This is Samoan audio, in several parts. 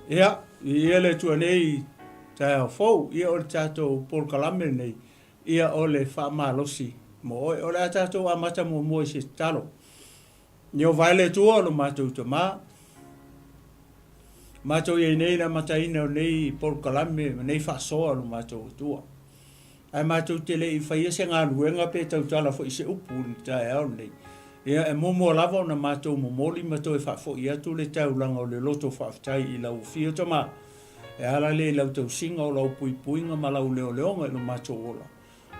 Ia, viia le Atua nei taeao fou, ia o le tatou polokalame lenei, ia o le faamalosi mo oe. O le a tatou amata muamua i se tatalo. Ieova e le Atua o lo matou Tama, matou i ai nei i le amataina o nei polokalame ma nei faasoa o lo matou Atua. Ae matou te le i faia se galuega pe tautala foi i se upu i le taeao lenei. Ia, e muamua lava ona matou momoli ma toe faafoi atu le taulaga o le loto faafetai i lau Afio Tama, e ala lea i lau tausiga o lau puipuiga ma lau leoleoga i lo matou ola,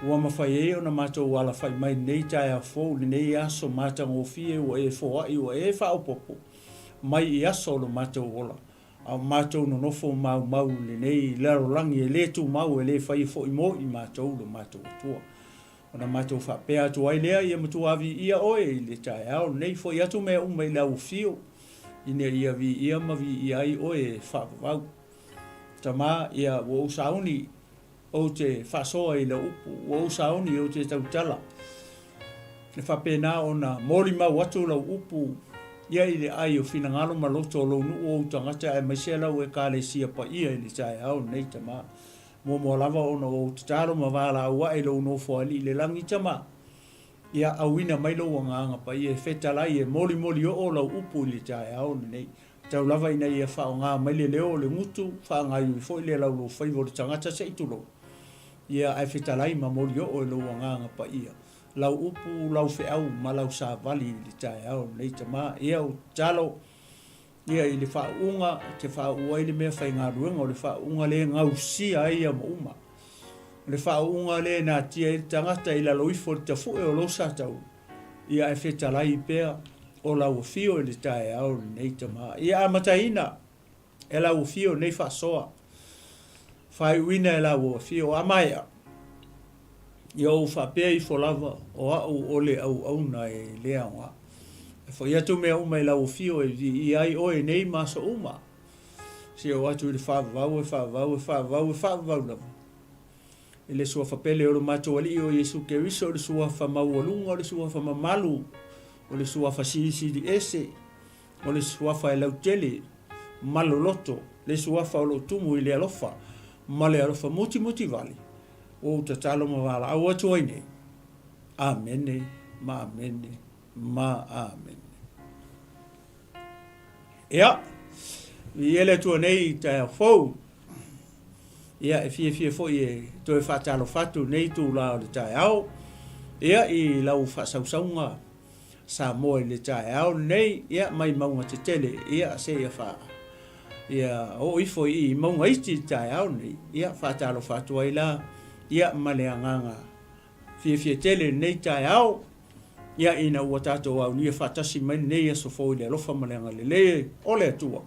ua mafai ai ona matou alafai mai i lenei taeao fou, lenei aso matagofie ua e foai ua e faaopoopo mai i aso o lo matou ola. A o matou nonofo maumau i lenei lalolagi e le tumau e le faia foi mo i matou lo matou Atua. Ona matou faapea atu ai lea, Ia matua viia oe i le taeao lenei, foi atu mea uma i le auafio, ina ia viia ma viia ai oe e faavavau. Tama, ia ua ou sauni Ou te faasoa i lau upu, ua ou sauni ou te tautala, e faapena ona molimau atu lau upu ia i le ai o finagalo ma loto o lou nuu ou tagata aemaise lau Ekalesia paia i le taeao lenei, Tama. Muamua lava ona ou tatalo ma valaau ae i lou Nofoalii i le lagi, Tama, ia auina mai lou Agaga Paia e fetalai e molimoli oo lau upu i le taeao lenei. Tau lava ina ia faaaoga mai le leo o le gutu, faagaoioi foi le laulaufaiva o le tagata se i tulou. Ia, ae fetalai ma molioo e lou Agaga Paia lau upu, lau feau ma lau savali i le taeao lenei, Tama. Ia, ou tatalo, ia, i le faauuga, e te faauu ai le mea faigaluega, o le faauuga lea e gausia ai ia ma uma. O le faauuga lea e natia ai le tagata i lalo ifo o le tafue o lou satauro. Ia ae fetalai pea o lau afio i le taeao lenei tama. Ia amataina e lau afio nei faasoa, faaiuina e lau afio a maea, ia ou faapea ifo lava o au o le auauna e le aoga. E foi atu mea uma i lau afio e viia ai oe nei ma aso uma. Se oo atu i le faavavau e faavavau e faavavau e faavavau lava. I le Suafa pele o lo matou Alii o Iesu Keriso, o le Suafa maualuga, o le Suafa mamalu, o le Suafa silisili ese, o le Suafa e lautele ma loloto, le Suafa o lo o tumu i le alofa ma le alofa mutimuti vale, ua ou tatalo ma valaau atu ai nei. Amene ma amene ma amene. Ia, viia le Atua nei i taeao fou. Ia, e fiafia foi e toe faatalofa atu nei itula o le taeao, ia, i lau faasausauga Samoa i le taeao lenei, ia, mai mauga tetele, ia, seia faa, ia, oo ifo i i mauga iti i le taeao lenei, ia, faatalofa atu ai la, ia, ma le agaga fiafia tele i lenei taeao, ia, ina ua tatou aulia faatasi mai lenei aso fou i le alofa ma le agalelei o le Atua.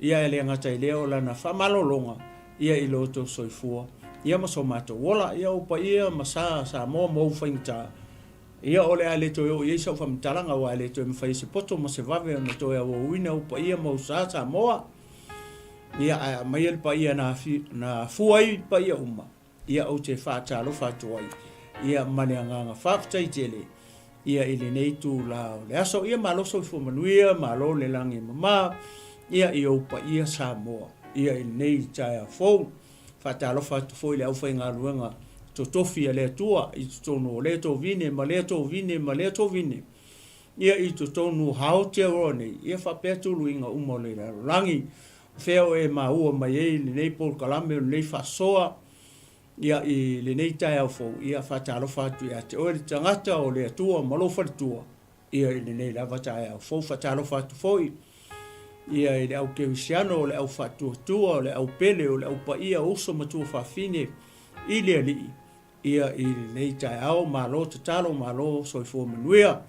Ia, e le gata i lea o lana faamalologa, ia, i lo outou soifua, ia, ma so matou ola. Ia, ou paia ma sa Samoa ma ou faigata, ia, o le a le toe oo i ai sau faamatalaga, aua e le toe mafai e se poto ma se vave ona toe auauina ou paia ma ou sa Samoa. Ia, ae aumaia le paia na afua ai paia uma, Ia ou te faatalofa atu ai ia ma le agaga faafetai tele ia i lenei itula o le aso. Ia malo soifua manuia, malo le lagi e mama ia i ou paia Samoa ia i lenei taeao fou. Faatalofa atu foi i le aufaigaluega totofi a le Atua i totonu o lea tovine ma lea tovine ma lea tovine ia i totonu o Aotearoa nei ia faapea tuluiga uma o le lalolagi. O fea o e maua mai ai lenei polokalame o lenei faasoa ia i lenei taeao fou, ia faatalofa atu ia te oe le tagata o le Atua ma lou faletua ia i lenei lava taeao fou. Faatalofa atu foi ia i le au kerisiano, o le au faatuatua, o le au pele, o le au paia, o uso ma tuafafine i le Alii ia i lenei taeao. Malo tatalo, malo soifua manuia.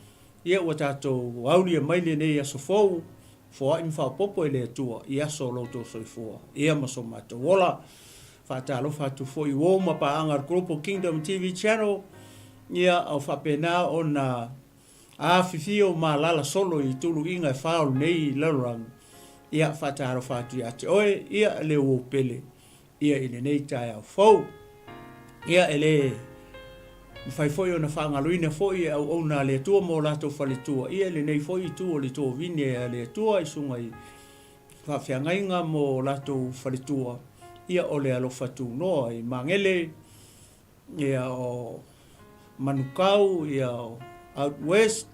Ia ua tatou aulia mai lenei aso fou, foai ma faaopoopo e le Atua i aso o lo outou soifua ia ma so matou ola. Faatalofa atu foi i uo ma paaga a le Global Kingdom TV Channel, ia o faapena ona afifio ma alaala solo i tuluiga e fa o lenei lalolagi. Ia faatalofa atu ia te oe, ia le uo pele. Ia i lenei taeao fou. Ia e le mafai foi ona faagaloina foi e auauna a le Atua ma o latou faletua, ia i lenei foi itu o le tovine a le Atua i susuga i Faafeagaiga mo latou faletua, ia o le alofa tunoa i Magele, ia o Manukau, ia o Out West,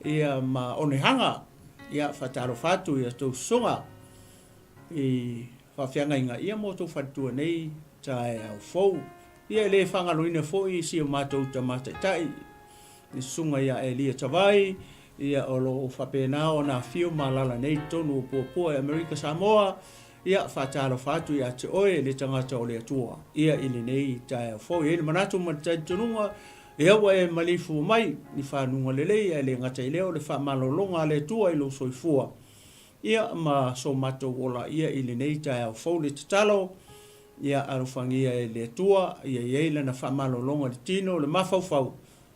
ia ma Onehaga. Ia faatalofa atu i a outou susuga i faafeagaiga ia mo outou faletua nei taeao fou. Ia e le faagaloina foi si o matou tama taitai le susuga ia Elia Tavai, ia o lo o faapena ona afio ma alaala nei i totonu o Puapua i Amerika Samoa. Ia faatalofa atu ia te oe le tagata o le Atua ia i lenei taeao fou. E i ai le manatu ma le talitonuga, ia ua e maleifua mai i fanuga lelei, ae le gata i lea o le faamalologa a le Atua i lou soifua ia ma so matou ola ia i lenei taeao fou. Le tatalo, ia alofagia e le Atua ia i ai lana faamalologa i le tino, le mafaufau,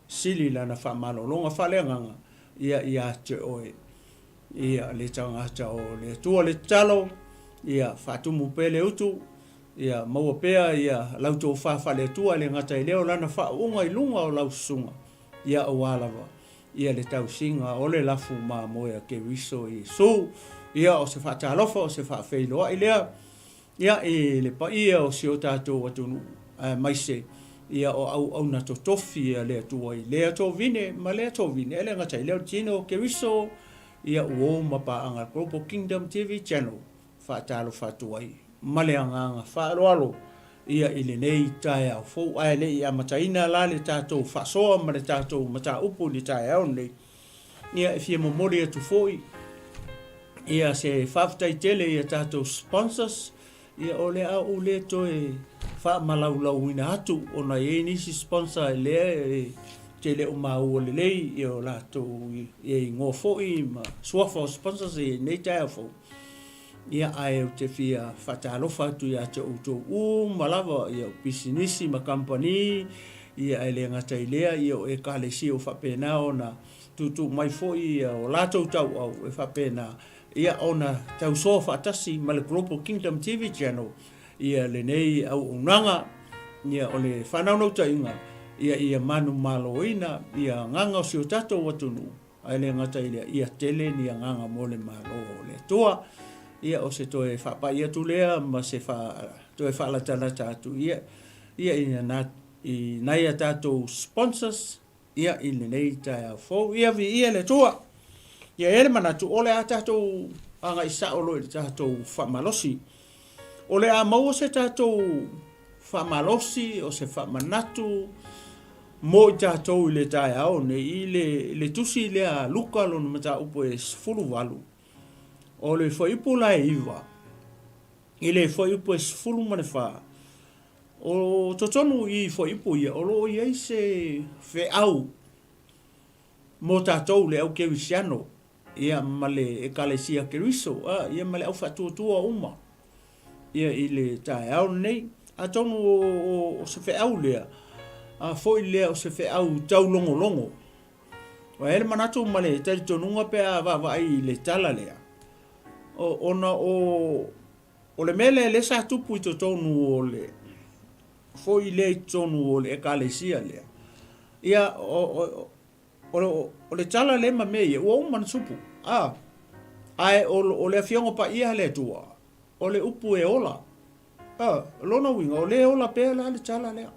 sili lana faamalologa faaleagaga ia ia te oe. Ia le tagata o le Atua le tatalo, ia faatumu pea le utu, ia maua pea ia lau tofa faale-Atua e le gata i lea o lana faauuga i luga o lau susuga, ia aua lava ia le tausiga o le lafu mamoe a Keriso Iesu. Ia o se faatalofa, o se faafeiloai lea Ia, i le paia o si o tatou atunuu, aemaise ia o auauna totofi a le Atua i lea tovine ma lea tovine, e le gata i lea o le tino o Keriso, ia uo ma paaga Global Kingdom TV Channel, faatalofa atu ai ma le agaga faaaloalo ia i lenei taeao fou. Ae le i amataina la le tatou faasoa ma le tatou mataupu i le taeao lenei, Ia, e fia momoli atu foi ia se faafetai tele i a tatou sponsors. Ia, o le a ou le toe faamalaulauina atu ona e i ai nisi sponsor lea e te le o maua lelei ia o latou ia igoa foi ma suafa o sponsors i lenei taeao fou. Ia, ae ou te fia faatalofa atu ia te outou uma lava, ia, o pisinisi ma kamupani, ia, ae le gata i lea, ia, o ekalesia ua faapena ona tuutuu mai foi ia o latou tauau e faapena, ia, ona tausoa faatasi ma le Global Kingdom TV Channel, ia, lenei auaunaga, ia, o le faanaunautaiga, ia, ia manumaloina, ia, agaga o si o tatou atunuu. Ae le gata i lea, ia tele ni agaga mo le Malo o le Atua. Ia, o se toe faapai atu lea ma se fa, toe faalatalata atu ia, ia i na, i nai a tatou sponsors, ia, i lenei taeao fou. Ia, viia le Atua. Ia, e i ai le manatu, o le a tatou agai sao loa i le tatou faamalosi. O le a maua se tatou faamalosi, o se faamanatu, Mo i tatou i le taeao nei, i le, le tusi lea a Luka lona mataupu e 18, o le fuaiupu la e 9, i le fuaiupu e 14, o totonu i fuaiupu ia, o lo o i ai se feau mo tatou le au kerisiano, ia ma le Ekalesia Keriso, a, ia ma le au faatuatua uma. Ia i le taeao lenei. Atonu o, o, o se feau lea, a foi lea o se feau taulogologo. Ua i ai le manatu ma le talitonuga pe a vaavaai i le tala lea, o, ona o, o le mea lea lea sa tupu i totonu o le, foi lea i totonu o le Ekalesia lea, ia, o, o, O, o le tala lea ma mea ia, ua uma ona tupu. A, ae o, o le Afioga Paia a le Atua, o le upu e ola. A, o lona uiga, o lea e ola pea la le tala lea.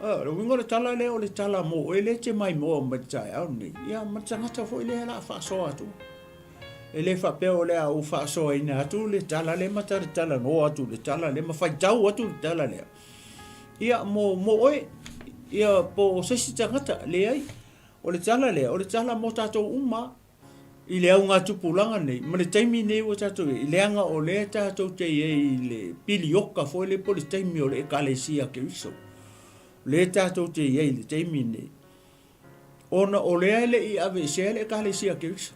A, o le uiga o le tala lea, o le tala mo oe lea e te maimoa mai le taeao lenei, ia ma le tagata foi lea o le a faasoa atu. E le faapea o le a ou faasoaina atu le tala lea ma talatalanoa atu le tala lea ma faitau atu le tala lea. Ia, mo, mo oe, ia, po o se isi tagata, leai. O le tala lea, o le tala mo tatou uma i le augatupulaga nei, ma le taimi nei ua tatou i ai, leaga o lea tatou te i ai i le pilioka foi lea po o le taimi o le Ekalesia Keriso. Lea tatou te i ai i le taimi nei, ona o lea e le i aveesea le Ekalesia Keriso.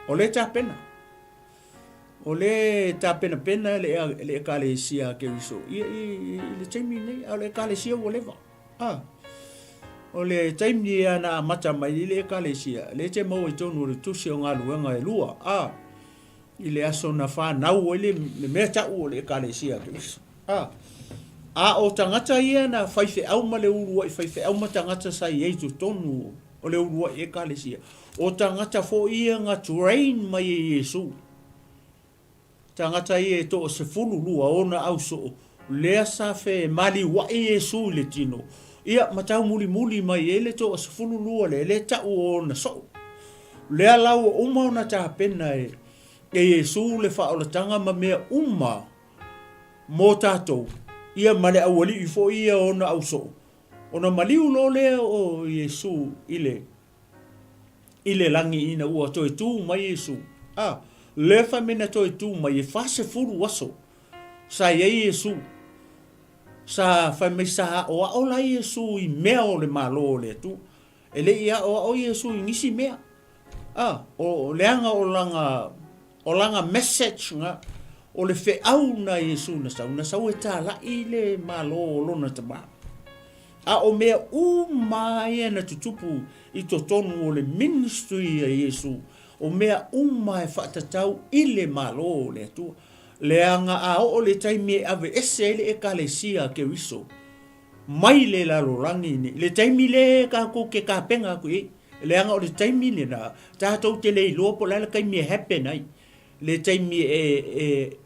O lea e tapena. O lea e tapenapena le, le Ekalesia a Keriso i, i, i le taimi nei, a o le Ekalesia ua leva. Ah. O le taimi ia na amata mai ai le Ekalesia, lea te maua i totonu o le tusi o galuega e lua. Ah. I le aso na whanau ai le, le mea tau o le Ekalesia a Keriso. Ah. A o tagata ia na faifeau ma le uluai faifeau ma tagata sa i ai i totonu o le uluai Ekalesia, o tagata foi ia na train mai e Iesu. tagata ia e toa-12 ona ausoo, lea sa femaliua'i Iesu i le tino, ia, ma taumulimuli mai ai le toa-12 lea, lea e ta'u o ona soo. Lea la ua uma ona tapena e Iesu le faaolataga ma mea uma mo tatou, ia ma le aualii foi ia o ona ausoo, ona maliu loa lea o Iesu i le i le lagi ina ua toe tu mai Iesu. A, lea fai mai na toe tu mai e 40 aso sa i ai Iesu. Sa fai mai sa aoao la Iesu i mea o le Malo o le Atua. E le i aoao Iesu i nisi mea. A, o leaga o lana, o lana message na, o le feau na Iesu na sau, na sau e talai le Malo o lona Tama. A o mea uma ia na tutupu i totonu o le ministry a Iesu, o mea uma e faatatau i le Malo o le Atua. Leaga a oo le taimi e aveese ai le Ekalesia a Keriso mai le lalolagi nei, le taimi lea tatou te tapena atu i ai, leaga o le taimi lena tatou te le iloa po o le a le taimi e happen ai, le taimi e, e,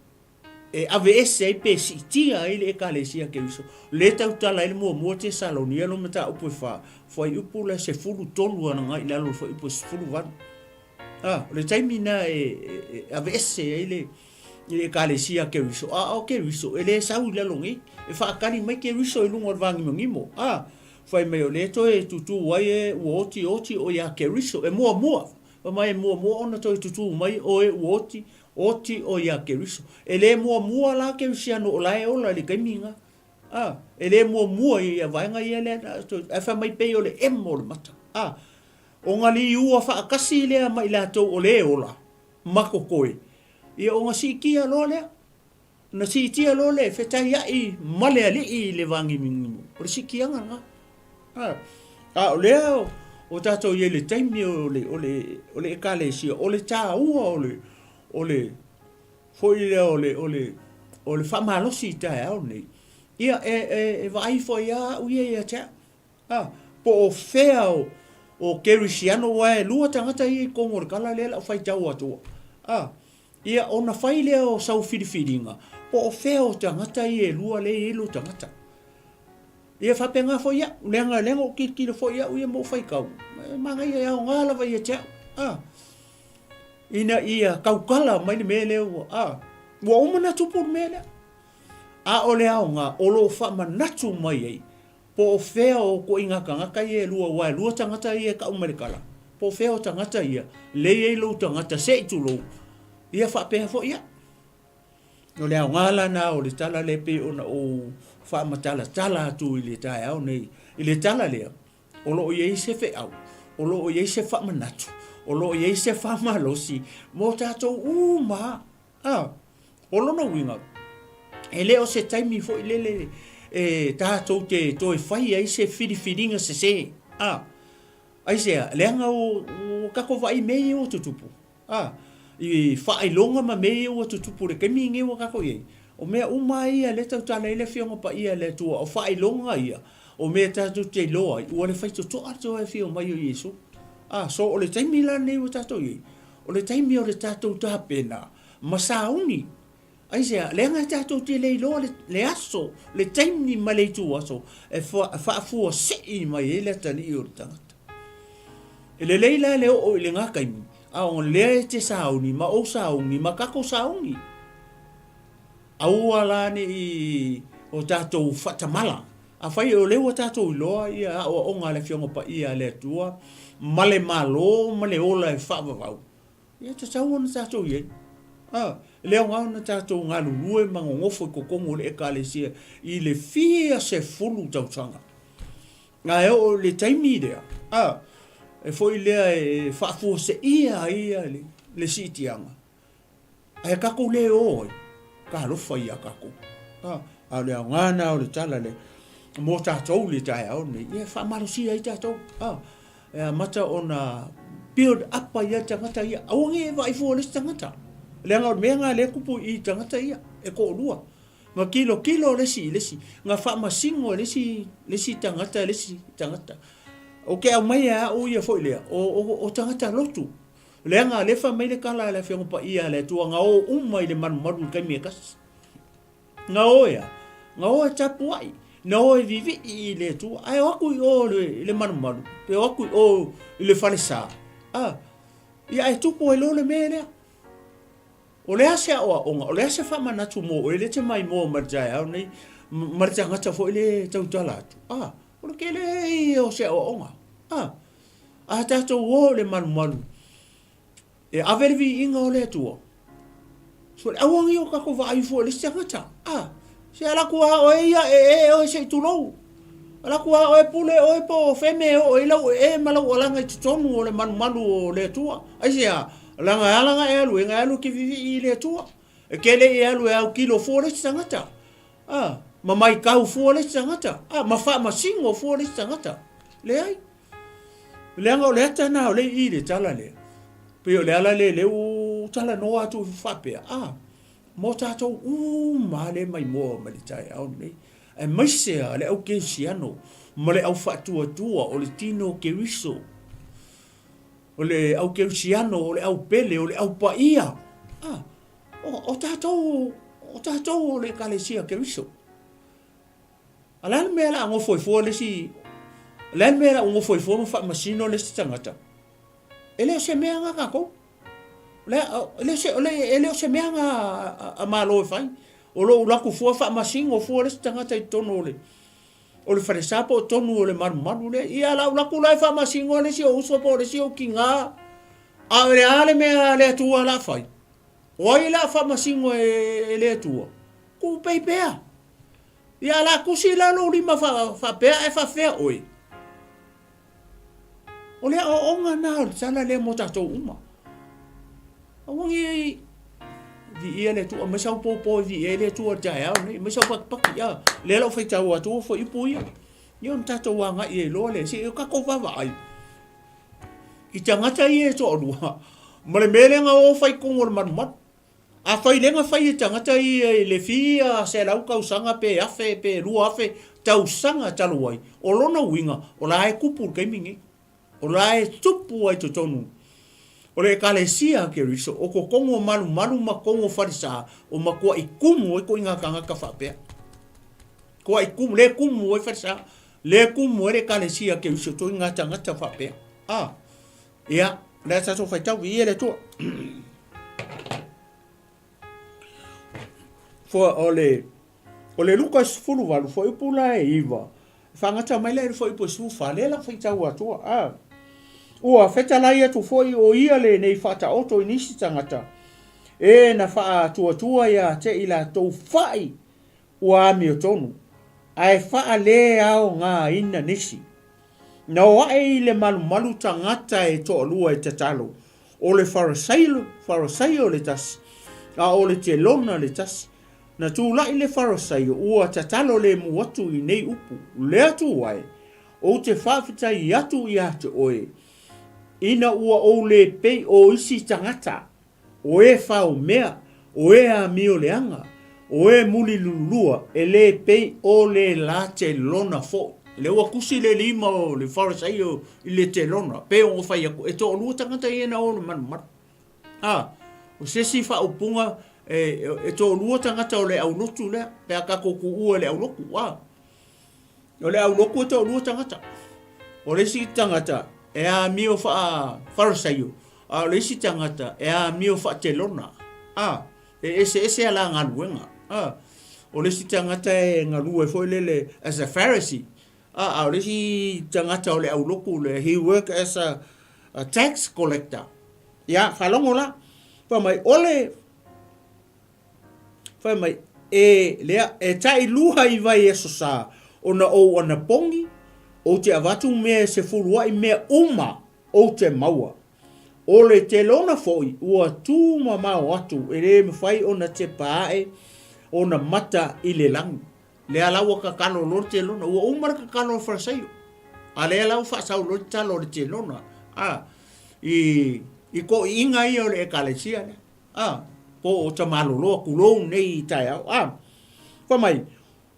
e aveese ai pe siitia ai le Ekalesia Keriso. Lea e tautala ai le muamua Tesalonia lo mataupu e fa, fuaiupu la 13 agai i lalo o le fuaiupu e 18. A, o le taimi na e, e, e aveese ai le le Ekalesia Keriso, a o Keriso e le sau i lalo nei, e faatali mai Keriso i luga o le vāgimogimo. A, fai mai o lea toe tutū ai e ua oti oti o ia Keriso, e muamua, fai mai e muamua ona toe tutū mai o e ua oti Oti o ia Keriso. E le muamua la Kerisiano o la e ola i le taimi lena. A, e le muamua i ia vaega ia lea na, ae fai mai pei o le emo o le mata. A, ona liua faatasi lea ma i latou o le ola ma totoe, ia ona siitia loa lea. Ona siitia loa lea e fetaiai ma le Alii i le vāgimogimo. O le siitiaga lena. A, a o lea o tatou i ai i le taimi o le, o le, o le Ekalesia, o le taua o le, o le, foi lea o le, o le, o le faamalosi i taeao nei, ia e, e, e vaai foi lava au ia ia te au. A, po o fea o, o Kerisiano, aua e lua tagata ia i totonu o le tala lea o le a ou faitau atua. A, Ia, ona fai lea o sau filifiliga, po o fea o tagata ia e lua lea e i ai lou tagata. Ia, faapena foi au, leaga lea na ou tilotilo foi au ia ma ou faitau, e manaia e aoga lava ia te au, a, ina ia tautala mai le mea lea ua, a, ua uma ona tupu le mea lea. A o le aoga o lo o faamanatu mai ai Po o fea o ituaiga tagata ia e lua aua e lua tagata ia e tau mai le tala, po o fea o tagata ia, lei ai lou tagata se i tulou, ia faapea foi au. O le aoga la na o le tala lea e pei ona ou faamatalatala atu i le taeao nei, i le tala lea, o lo o i ai se feau, o lo o i ai se faamanatu, o lo o i ai se faamalosi mo tatou uma. A, o lona uiga, e le o se taimi foi lele e tatou te toe fai ai se filifiliga sesē. A, aisea, leaga ua tatou vaai i mea ia ua tutupu, a, i faailoga ma mea ia ua tutupu i le taimi lenei ua tatou i ai. O mea uma lava ia lea e tautala ai le Afioga Paia a le Atua, o faailoga ia, o mea tatou te iloa ai, ua le faitotoa le toe afio mai o Iesu. A, so o le taimi la lenei ua tatou i ai, O le taimi o le tatou tapena ma sauni. Aisea? Leaga e tatou te le iloa le, le aso, le taimi ma le ituaso e faafuasei mai ai le atalii o le tagata. E lelei la le oo i lena taimi, a o lea e te sauni ma ou sauni ma tatou sauni. Aua la ne i o tatou faatamala. Afai o lea ua tatou iloa ia aoaoga a le Afioga Paia a le Atua ma le Malo ma le ola e faavavau, ia tatau ona tatou i ai. A, e le aoga ona tatou galulue ma nonofo i totonu o le Ekalesia i le fia sefulu tausaga. Ae oo i le taimi lea, a, e foi lea e faafuaseia ai ia le, le siitiaga, Ae tatou le o ai, talofa ia tatou. A, a o le aoga lena o le tala lea mo tatou i le taeao lenei, ia e faamalosia ai tatou. A, e amata ona build up ai le tagata ia. Aua ne i vaai fua i le isi tagata. Leaga o le mea lena lea e tupu i tagata ia, e toalua. Na tilotilo le isi i le isi, na faamasino e le isi le isi tagata le isi tagata. Ou te aumaia e au ia foi lea, o, o, o tagata lotu. Leaga lea fai mai le tala a le Afioga Paia a le Atua, na o uma i le malumalu i le taimi e tasi. Na o e a? Na o e tapuai, na o e vivii i le Atua. Ae o atu i o i le malumalu, pe o atu i o i le falesa, a, ia ae tupu ai loa le mea lea. O le a se aoaoga, o le a se faamanatu mo oe lea e te maimoa mai le taeao nei, ma le tagata foi lea e tautala atu, a, o le tele ia o se aoaoga, a. A tatou o i le malumalu e ave le viiga o le Atua, so le aua nei o tatou vaai fua i le isi tagata, a, se alu atu lava oe ia ee oe se i tulou, alu atu lava oe pule oe po o fea mea e oo ai lau ee ma lau alaga i totonu o le malumalu o le Atua. Aisea? Leaga e ala ona e alu ai, na e alu e te vivii i le Atua. E te le i alu e autilo fua le isi tagata, a, ma maitau fua le isi tagata, a, ma faamasino fua le isi tagata. Leai. Leaga o le ata lena o lea i i le tala lea. Pei o le ala lea lea ua talanoa atu faapea, a, mo tatou uma lava lea e maimoa mai le taeao lenei, aemaise lava le au kerisiano ma le au faatuatua o le tino o Keriso, o le au kerisiano, o le au pele, o le au paia, a, o, o tatou, o tatou o le Ekalesia Keriso. A o le a le mea o le a nofo ai fua le isi, o le a le mea o le a ou nofo ai fua ma faamasino le isi tagata? E le o se mea na tatou. E le o se, e le o se mea na a Malo e fai. O lou alu atu fua faamasino fua le isi tagata i totonu o le, o le falesa po o totonu o le malumalu lea. Ia o le a ou alu atu la e faamasino le isi ou uso po o le isi ou tina. A o le a le mea a le Atua o le a fai? O ai o le a faamasino e le Atua? Tuu pea. Ia a la tusi la lou lima faapea ae faafefea oe? O le aoaoga na o le tala lea mo tatou uma. Aua ne i viia le Atua, aumai sau popo e viia ai le Atua i le taeao lenei, aumai sau patipati, a, lea la ua faitau atu ua fuaiupu ia. Ia ona tatou agai ai loa lea, se i o tatou vaavaai i tagata ia e toalua ma le mea lea na o fai i totonu o le malumalu. Afai lea na fai e tagata ia i le fia selau tausaga pe afe pe 2000 tausaga talu ai, o lona uiga o la e tupu i le taimi nei. O la e tupu ai totonu o le Ekalesia a Keriso, o totonu o malumalu ma totonu o falesa, o matuai tumu ai ituaiga tagata faapea. Tuai tumu, le tumu ai falesa, le tumu ai le Ekalesia a Keriso ituaiga tagata faapea. A, Ia, o le a tatou faitau, viia le Atua. Fua, o le, o le Luka 18, fuaiupu la e 9, e faagata mai lea i le fuaiupu e 14, lea la faitau atua. A, ua fetalai atu foi o ia lenei faataoto i nisi tagata, e na faatuatua ia te i latou fai ua amiotonu, ae faaleaogaina nisi. Na o ae i le malumalu tagata e toalua e tatalo, o le Farasaio, Farasaio le tasi, a o le Telona le tasi. Na tulai le Farasaio, ua tatalo lemu atu i nei upu, Le Atua e, ou te faafetai atu ia te oe, ina ua ou le pei o isi tagata, O e faomea, o e amio leaga, o e mulilulua, e le pei o le la telona foi. Lea ua tusi le lima o le Farisaio i le telona, pei ona fai atu, e toalua tagata ia na o i le malumalu. A, o se isi faaupuga, e, e toalua tagata o le aulotu lea, pe a tatou tuua i le aulotu. A, o le aulotu e toalua tagata. O le isi tagata e amio faa-Farisaio, A o le isi tagata e amio faatelona, a, e eseese a la galuega, a. O le isi tagata e galue foi lele as a Pharisee, a, a o le isi tagata o le aulotu le, he work as a, a tax collector. Ia, faalogo la, fai mai, o le, fai mai, e, lea, e tailua i vaiaso sa, ona ou anapogi, ou te avatu mea e sefuluai mea uma ou te maua. O le telona foi ua tu mamao atu e le mafai ona tepa ae ona mata i le lagi. Lea la ua tatalo loa le telona, ua uma le tatalo a le Farisaio, a lea la ua faasau loa le tatalo a le telona, a, i, i toʻiiga ia o le Ekalesia lea, a, po o tamaloloa, tulou nei taeao, a. Fai mai,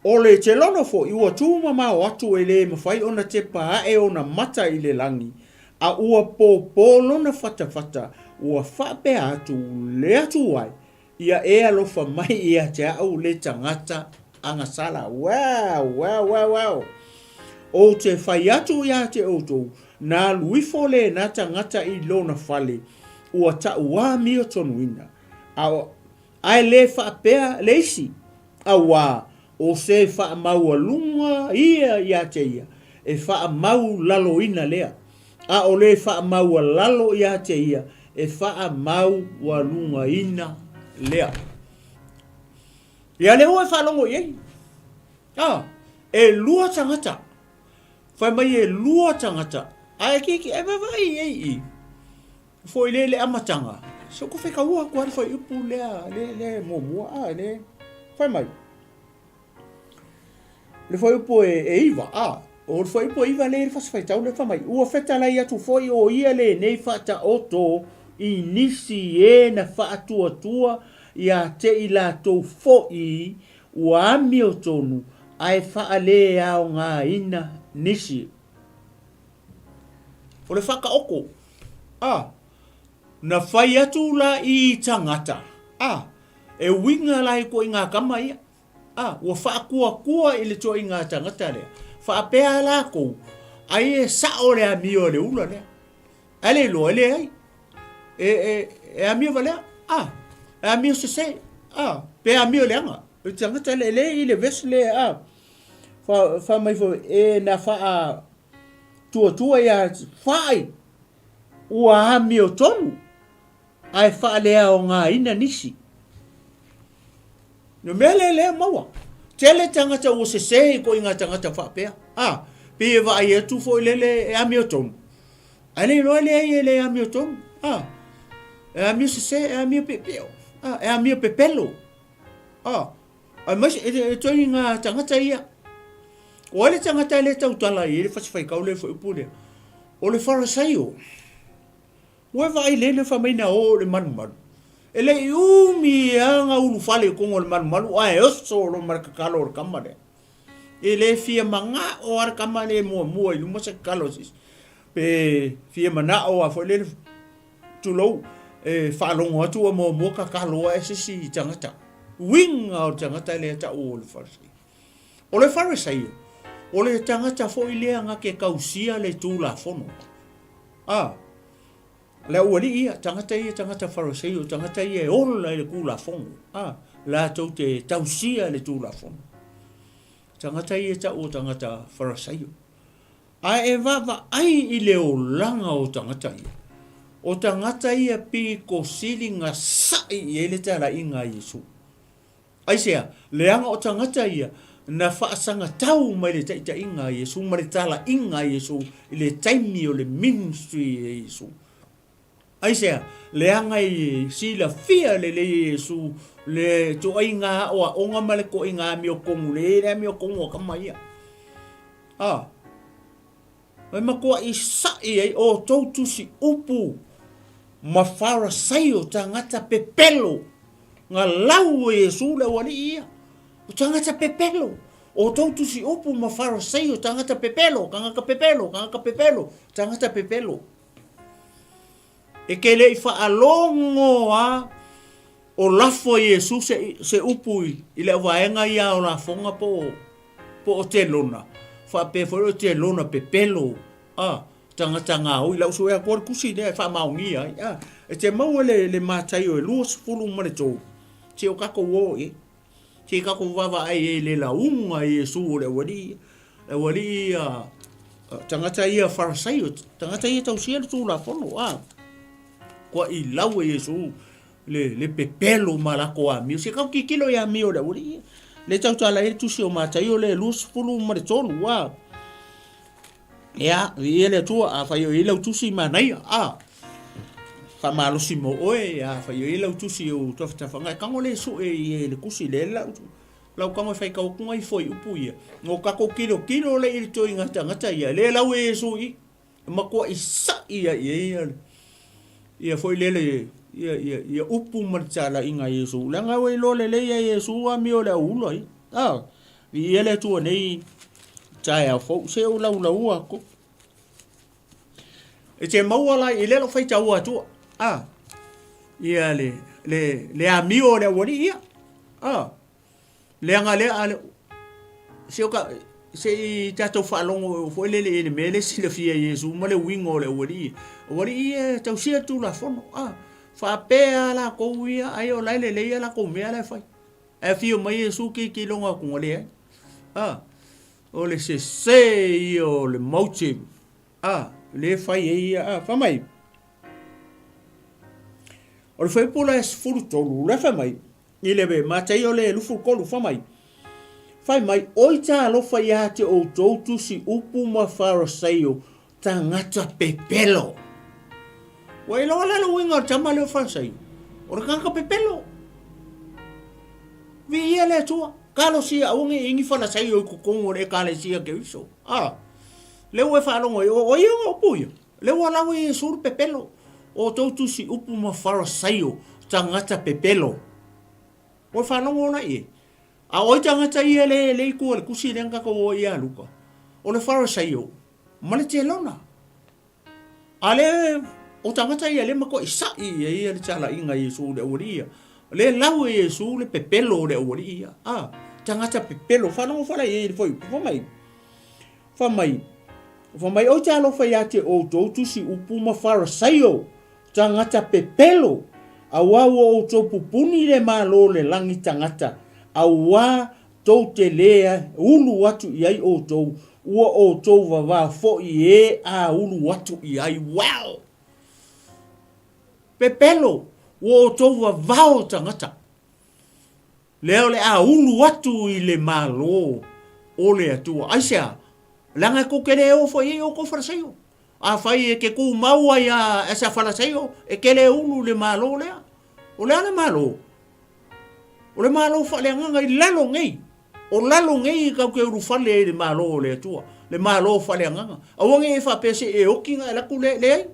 O le telono foi ua tu mamao atu e le mafai ona tepa ae ona mata i le lagi, A ua pōpō lona fatafata, ua faapea atu, Le Atua e, ia e alofa mai ia te a'u le tagata agasala. Wow! Wow! Wow! Wow! Ou te fai atu ia te outou, na alu ifo lena tagata i lona fale, ua ta'uamio tonuina. A Ae le faapea le isi, auā, o se faamaualuga ia ia te ia, e faamaulaloina lea, a o le faamaualalo ia te ia, e faamaualugaina lea. Ia lea ua e faalogo i ai. A, elua tagata. Fai mai elua tagata. Ae kiki, e vaavaai i ai i. Foi lea i le amataga, se ua faitaua atu lava le fuaiupu lea, lea, lea e muamua, a, le, fai mai, le fuaiupu e, e iva, a, o le fuaiupu e iva lea i le fasi faitau lea fai mai, ua fetalai atu foi o ia lenei faataoto i nisi e na faatuatua ia te i latou foi ua amiotonu ae faaleaogaina nisi. O le whakaoko, a, na whai atu la i tangata, a, e uiga la i koe i ngā kama ia, a, ua whaakuakua i le toa i ngā tangata lea, whaapea a lākou, ai e sao le amio a le ula lea. Ai le iloa, e leai. E, e, e amio walea, a, e amio sese, a, pe amio leaga. O le tangata le, le i le vesi le, a, wha, wha mai fo, e na wha, tuatua ia whai ua amiotonu ae faaleaogaina nisi. No mea lea lea maua. Tele tagata ua sese i ko i ngā tagata whaapea. A, pei e vaai atu foi lele e amiotonu. Ae le iloa leai e le amiotonu. A, e amio sese, e amio piopio. A, e amio pepelo. A, Aemaise e toe i ngā tangata ia. O ai le tangata e le tautala i ai le fasifaikau le fuaiupu lea? O le Farasaio. Ua e vaai lele fai mai na o le malumalu. E le i umi a ngā ulufale i kongo o le malumalu ae oso lo ma le kakalo o le kama lea. E le fia manga'o a le kama lea muamua i luma se kakalo a se isi. Pe fia mana'o a foi lele Tulou, e faalogo atu ua muamua kakalo ae se isi tagata. Uiga o le tagata lea tau o le Farisai. O le Farisaio, o le tagata foi lea na ke tausia le Tulafono. A, le aualii ia, tagata ia, tagata Farisaio, tagata ia e ola i le Tulafono. A, latou te tausia le Tulafono. Tagata ia tau o tagata Farisaio. A e vaavaai i le olaga o tagata ia, o tagata ia pito sili na saʻi i ai le talaiga a Iesu. Aisea? Leaga o tagata ia na faasagatau mai le taitaiga a Iesu ma le talaiga a Iesu i le taimi o le ministry a Iesu. Aisea? Leaga e silafia lelei e Iesu le ituaiga aoaoga ma le koiga amiotonu le le amiotonu a tama ia. A, e matuaʻi saʻi ai ʻoutou tusi upu ma Farasaio tagata pepelo, na lau e Iesu le aualii ia, o tagata pepelo, ʻoutou tusi upu ma Farasaio tagata pepelo, tagata pepelo, tagata pepelo, tagata pepelo. E ke le i faalogo a o lafo e Iesu se, se upu i, i le auvaega ia o lafoga po o, po o telona, faapea foi o telona pepelo, a, tagata gaoi, lau sue atu le tusi lea e faamaonia ai, a, e te maua le, le Mataio e 23, se o tatou o i ai. Se i tatou vaavaai ai i le lauga a Iesu o le aualii ia. Le aualii ia, tagata ia Farasaio, tagata ia tausia le Tulafono, a. Kua i lau e Iesu le, le pepelo ma latou amio. Se i tatou tilotilo i amio o le aualii ia. Le tautala ai le tusi o Mataio le 23, a. Ia, viia le Atua, afai o i ai lau tusi manaia, a, faamalosi mo oe, afai o i ai lau tusi o tafatafaga, e tago le sue i le tusi lea lau, lau tago e faitau atu nai fuaiupu ia, no tatou tilotilo lea i le toiga tagata ia, lea lau e Iesu i i, e matuai saʻi ai i ai ia, ia foi lele, ia, ia, ia upu ma le talaiga a Iesu, leaga ua iloa lelei e Iesu amio o le auula ia, a. Viia le Atua nei taeao fou, se o laulaua atu. E te maua la i lea lou faitaua atua, a, ia le, le, le amio o le aualii ia, a, leaga lea, a le, se o ka, se i tatou faalogo foi lele i le mea lea silafia e Iesu ma le uiga o le aualii ia. Aualii ia e tausia le Tulafono, a, faapea lava latou ia, ai o la e lelei a latou mea la e fai. Ae afio mai Iesu tilotilo atu, leai, a, o le sese ia o le motive. A, lea e fai ai ia, a, fai mai, o le fuaiupu la e 13, la e fai mai, i le Mataio le 23, fai mai, fai mai, Oi talofa ia te outou tusi upu ma Farasaio, tagata pepelo. Ua iloa la le uiga o le tama lea o Farasaio, o le tagata pepelo. Viia le Atua, talosia aua ne i i ni Farasaio i totonu o le Ekalesia Keriso. A. Lea ua e faalogo ai, o ai ona upu ia? Lea ua lawe Iesu le pepelo, o outou tusi upu ma Farasaio, tagata pepelo. Ua e faalogo la i ai? A o ai tagata ia le, le i tua i le tusi lea na tatou o ai ia Luka? O le Farasaio ma le Telona. A lea, o tagata ia lea matuai sa'i i ai le talaiga a Iesu i le aualii ia. Lea lawe Iesu le pepelo o le aualii ia. A, tagata pepelo, faalogo foi la i ai i le fuaiupu, fai mai, Fai mai, fai mai, Oi talofa ia te outou tusi upu ma Farasaio, tagata pepelo, auā ua outou pupuni le Malo o le lagi tagata, auā tou te lē ulu atu i ai outou, ua outou vavao foʻi e a ulu atu i ai. Wow! Pepelo, ua outou vavao tagata. Lea o le a ulu atu i le Malo o le Atua. Aisea? Leaga e tou te le o foi i ai outou Farasaio. Afai e te tumau ai a as a Farasaio, e te le ulu i le Malo lea. O le a le Malo? O le Malo faaleagaga i lalo nei. O lalo nei e tatou te ulufale ai i le Malo o le Atua, le Malo faaleagaga. Aua ne i e faapea se i e oti ona e alu atu lea, leai.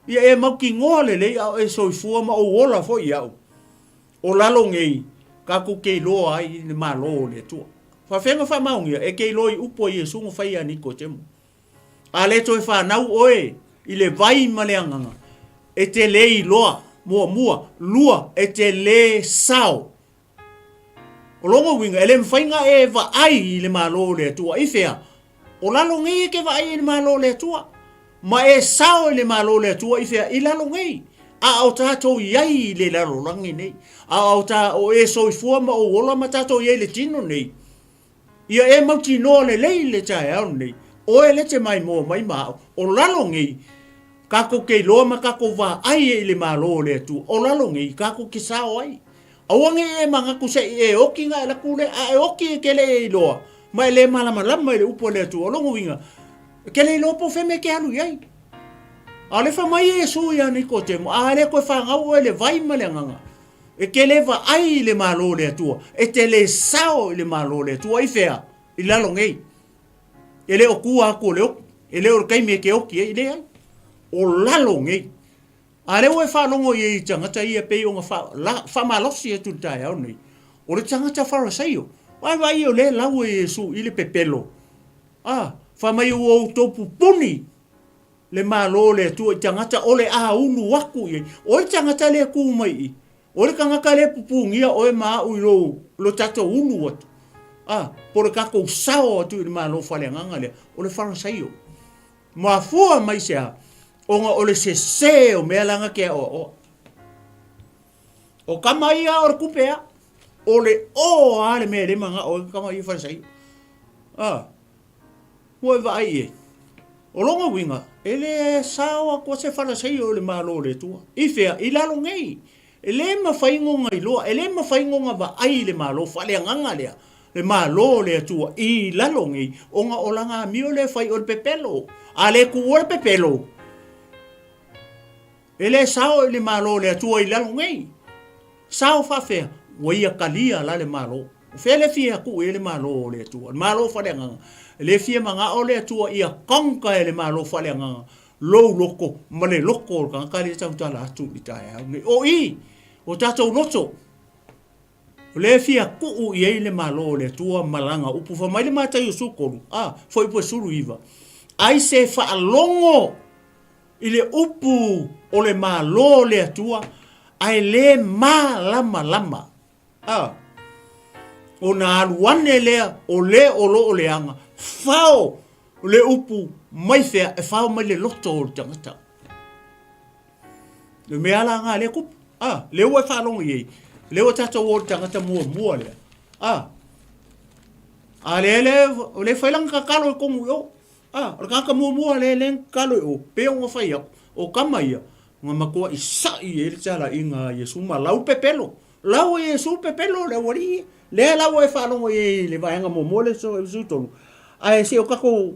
Ia e mautinoa lelei a o e soifua ma ou ola foi i au. O lalo nei, tatou te iloa ai le Malo o le Atua. Faafeaga faamaonia, e te iloa i upu a Iesu na fai ia Nikodemo. A le toe fanau oe i le vai ma le agaga, e te le iloa, muamua, lua, e te le sao. O lona uiga, e le mafai ona e vaai i le Malo o le Atua. I fea? O lalo nei e te vaai i le Malo o le Atua. Ma e sao i le Malo o le Atua i fea? I lalo nei. A o tatou i ai i le lalolagi nei. A o, ta, o e soifua ma ou ola ma tatou i ai i le tino nei. Ia e mautinoa lelei le taeao lenei, oe le te maimoa mai ma au, o lalo nei, kakou ke iloa ma kakou vaai e i le Malo o le Atua, o lalo nei, kakou ke sao ai. Aua ne i e manatu se i e oki na e laku le, a e oki e ke le e iloa, ma e le malamalama i le upu a le Atua. O lona uiga, e ke le iloa po o fea mea e ke alu i ai. A o le fai mai Iesu ia Nikodemo, a le toe fanau oe i le vai ma le agaga, E te le vaai i le Malo o le Atua, e te le sao i le Malo o le Atua. I fea? I lalo nei. E le o tua atu o le oki. E le o le taimi e te oki ai, leai. O lalo nei. A lea ua e faalogo i ai i tagata ia pei ona fa, la, faamalosi atu i le taeao nei. O le tagata Farasaio. Ai vaai o lea lau e Iesu i le pepelo. A, fai mai ua outou pupuni le Malo o le Atua i tagata o le a ulu aku i ai. Oi le tagata lea e kū mai i i. Oi le tagata lea e pupugia oe ma au i lou, lo tatou ulu atu. A, po o le tatou sao atu i le Malo faaleagaga lea, o le Farasaio. Mafua mai se a? Ona o le sesē o mea la na te aoaoa. O tama ia o le kupe a. O le o a le mea e le manao ai tama ia Farasaio. A, Ua e vaai i ai? O lona uiga, e le sao atu a se Farasaio i le Malo o le Atua. I fea? I lalo nei. E le mafai ona iloa, e le mafai ona vaai i le Malo faaleagaga lea, le Malo o le Atua i lalo nei, ona o lana amio lea e fai o le pepelo. A le tuua le pepelo, e le sao i le Malo o le Atua i lalo nei. Sao faafea? Ua ia kalia la le Malo. O fea le fia tuu i ai le Malo o le Atua? Le Malo faaleagaga. E le fia manao le Atua ia conquer e le Malo faaleagaga lou loto ma le loto o le tagata lea e tautala atu i le taeao lenei. O i, o tatou loto, o lea e fia tuu i ai le Malo o le Atua ma lana upu. Fai mai le Mataio 13, a, fuaiupu e 19, Ai se faalogo! i le upu o le Malo o le Atua, ae le malamalama. A. Ona alu ane lea o le o lo o leaga, fao le upu mai fea e fao mai le loto o le tagata. Le mea la nga lea kupu. A, lea ua e faalogo i ai, lea ua tatou o i le tagata muamua lea. A, a lea le, o lea fai lana tatalo i tonu i o. A, o le tagata muamua lea lea na tatalo i o, pei ona fai atu, o tama ia, na matuai sa'i ai le talaiga a Iesu ma lau pepelo. Lau e Iesu pepelo le aualii ia. Lea la ua e faalogo i ai i le vaega muamua lea e 13. Ae se o tatou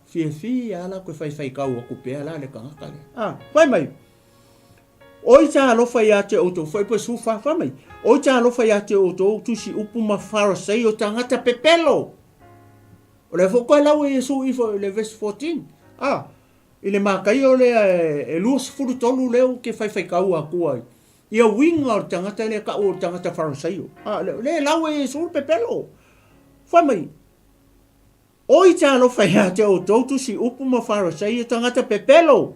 fiafia lava la toe faifaitau atu pea la le tagata lea. A, fai mai, Oi te alofa ia te outou, fai po 14, fai mai, Oi te alofa ia te outou tusi upu ma Farisai o tagata pepelo. O lea foi toe lau e Iesu ifo i le verse 14. A, i le Mataio lea e 23 lea ou te faifaitau atu ai. Ia uiga o le tagata lea tau o le tagata Farisaio. A, lea e lau e Iesu le pepelo. Fai mai, Oi te alofa ia te outou tusi upu ma Farisaio tagata pepelo!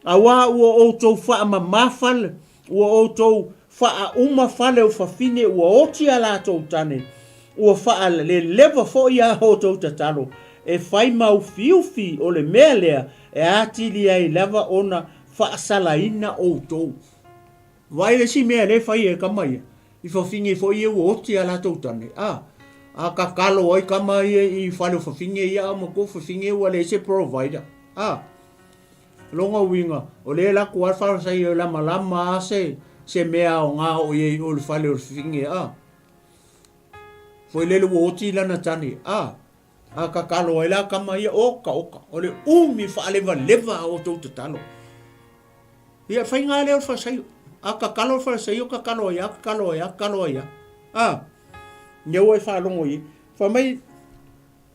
Auā ua outou faamamā fale, ua outou faauma fale o fafine ua oti a latou tane, ua faaleleva foi a outou tatalo, e fai ma ufiufi o le mea lea e atili ai lava ona faasalaina outou. Vaai le isi mea lea e fai e tama ia, i fafine foi ia ua oti a latou tane, a, a tatalo ai tama ia i fale o fafine ia, a matua fafine ua leai se provider, a. Lona uiga, o lea e alu atu lava le Farisai e lamalama lava se, se mea aoga o i ai i o i le fale o le fafine, a. Foi lele ua oti lana tane, a. A tatalo ai la tama ia, oka, oka, o le umi faalevaleva a outou tatalo. Ia, faiga lea o le Farisaio. A tatalo le Farisaio, tatalo ai lava, tatalo ai lava, tatalo ai lava. A, lea ua e faalogo i ai. Fai mai,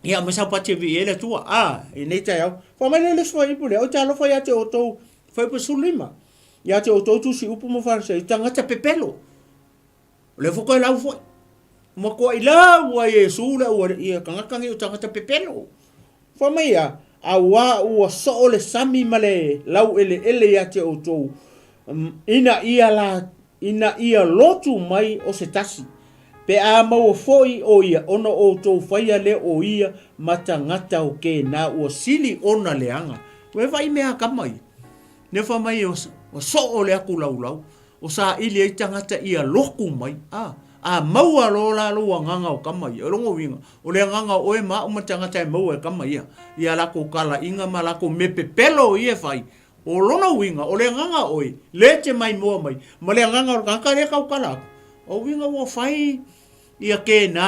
ia, ma sau pati e viia ai le Atua. A, i nei taeao. Fai mai lea le isi fuaiupu lea, ou te alofa ia te outou, fuaiupu 15, ia te outou tusi upu ma Farisaio, tagata pepelo. O lea foi toe lau foi. Matuai lau a Iesu le aualii ia tagata nei o tagata pepelo. Fai mai ia, auā ua soo le sami ma le laueleele ia te outou, ina ia la, ina ia lotu mai o se tasi, pe a maua foi o ia ona outou faia lea o ia ma tagata o kēnā ua sili ona leaga. Ua e vaai mea a tama ia. Lea fai mai ua soo le atu laulau, o saili ai tagata ia lotu mai, a, a maua loa la lou agaga o tama ia. O lona uiga, o le agaga o oe ma au ma tagata e maua e tama ia, ia latou talaiga ma latou mea pepelo ia e fai, o lona uiga, o le agaga o oe, le te maimoa mai, ma le agaga o le tagata lea e tautala atu, o uiga ua fai ia kēnā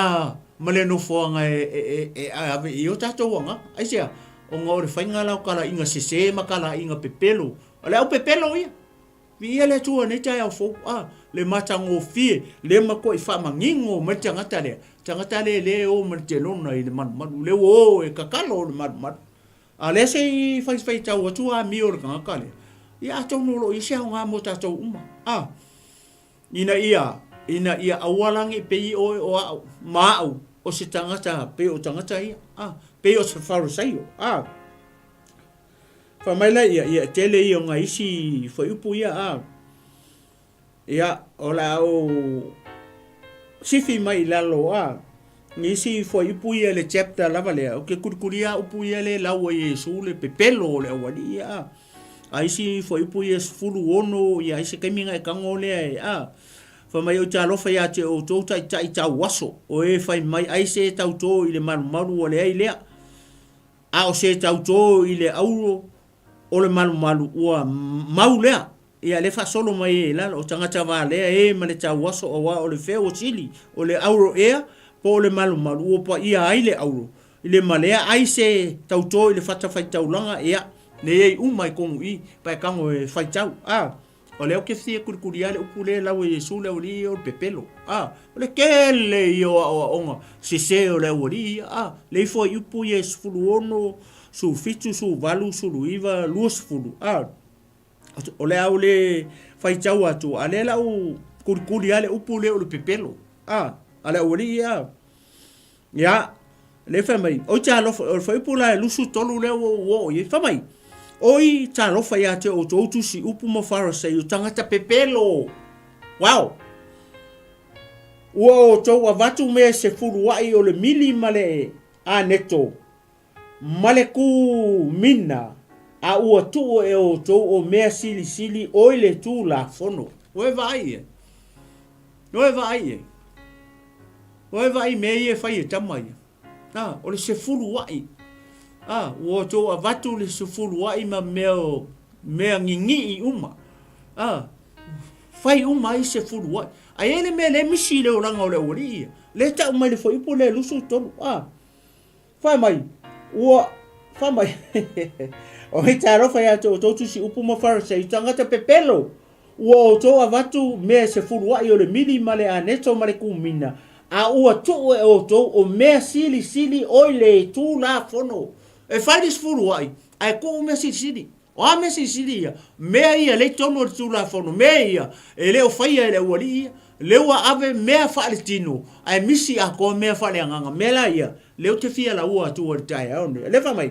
ma le nofoaga e, e, e, e ave i o tatou agaga. Aisea? Ona o le faiga la o talaiga sesē ma talaiga pepelo. O le au pepelo ia. Viia le Atua i nei taeao fou, a, le matagofie, le matuai faamanino mai le tagata lea, tagata lea lea e o ma le telona i le malumalu, lea ua o e tatalo i le malumalu. A lea se i faifaitau atu amio i le tagata lea, ia atonu o lo o i ai se aoga mo tatou uma, a, ina ia, ina ia aua la ne i pei oe o au ma au o se tagata pei o tagata ia, a, pei o se Farisaio, a. Fai mai lea, ia, ia, e tele ia o nai isi fuaiupu ia, a. Ia, o le a ou sifi mai i lalo, a, nisi fuaiupu ia i le chapter lava lea, ou te kulikulia upu ia lea e lau ai e Iesu le pepelo o le aualii ia, a. A isi fuaiupu ia 16, ia, ai se taimi ona e tago lea e, a. Fai mai, Ou te alofa ia te outou taitai tauaso, o e fai mai ai se tautō i le malumalu ua leai lea. A o se tautō i le auro o le malumalu ua mau lea, ia lea faasolo mai ai i lalo, o tagata valea e ma le tauaso auā o le fea ua sili, o le auro ea po o le malumalu ua paia ai le auro i le malea ai se tautō i le fatafaitaulaga, ia, lea i ai uma i tonu i, paekago e faitau, a. O lea ou te fia kulikulia le upu lea e lau e Iesu le aualii ia o le pepelo. A, o le tele ia o aoaoga sese o le aualii ia. A, le ifo ai upu ia e 16, 17, 18, 19, 20. A, o le a ou le faitau atu, a lea la u kulikuli lava le upu lea o le pepelo. A, a le aualii ia. A. Ia, lea fai mai, oi te alofa, o le fuaiupu la e 23 lea ua ou oo i ai, fai mai, Oi, talofa ia te outou tusi upu ma Farisai, o tagata pepelo! Wow! Ua outou avatu mea sefuluaʻi o le mili ma le aneto, ma le kumina, a ua tuu e outou o mea silisili oi le Tulafono. Ua e vaai i ai? Ua e vaai i ai? Ua e vaai i mea ia e fai e tama ia? A, o le sefuluaʻi. A, ua outou avatu le sefuluaʻi ma mea o mea gigii uma. A, fai uma ai sefuluaʻi. A i ai le mea lea e misi i le olaga o le aualii ia, lea e tau mai le fuaiupu lea 23. A, fai mai, ua, fai mai, oi talofa ia te outou tusi upu ma Farisai, tagata pepelo, Ua outou avatu mea sefuluaʻi o le mili ma le aneto ma le kumina, a ua tuu e outou o mea silisili oi le Tulafono. E fai le sefuluaʻi, ae tuu mea silisili. O a mea silisili ia? Mea ia lea i totonu o le Tulafono, mea ia e le o faia e le aualii ia, lea ua ave mea faaletino, ae misi atoa mea faaleagaga. Mea la ia, lea ou te fia laua atua i le taeao lenei. O lea e fai mai.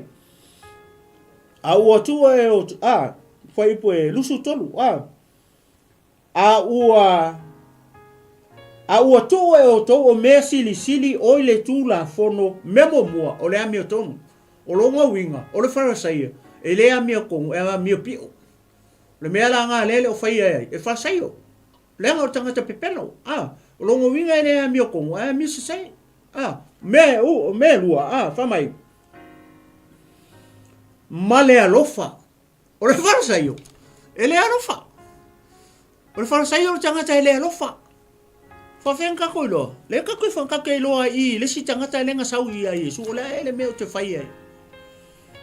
A ua tuu e o, a, fuaiupu e 23, a, a ua, a ua tuu e outou o mea silisili oi le Tulafono, mea muamua, o le amiotonu. O lona uiga, o le Farisaio, e le amiotonu, e amiopio. O le mea la na lea e le o faia e ai, e Farisaio. Leaga o le tagata pepelo, a, o lona uiga e le amiotonu, ae amio sese. A, mea e u, mea e lua, a, fai mai, ma le alofa. O le Farisaio, e le alofa. O le Farisaio o le tagata e le alofa. Faafeang tatou iloa. Le tatou i tatou iloa i le isi tagata e le na sau ia Iesu, o le a e le mea o te fai ai.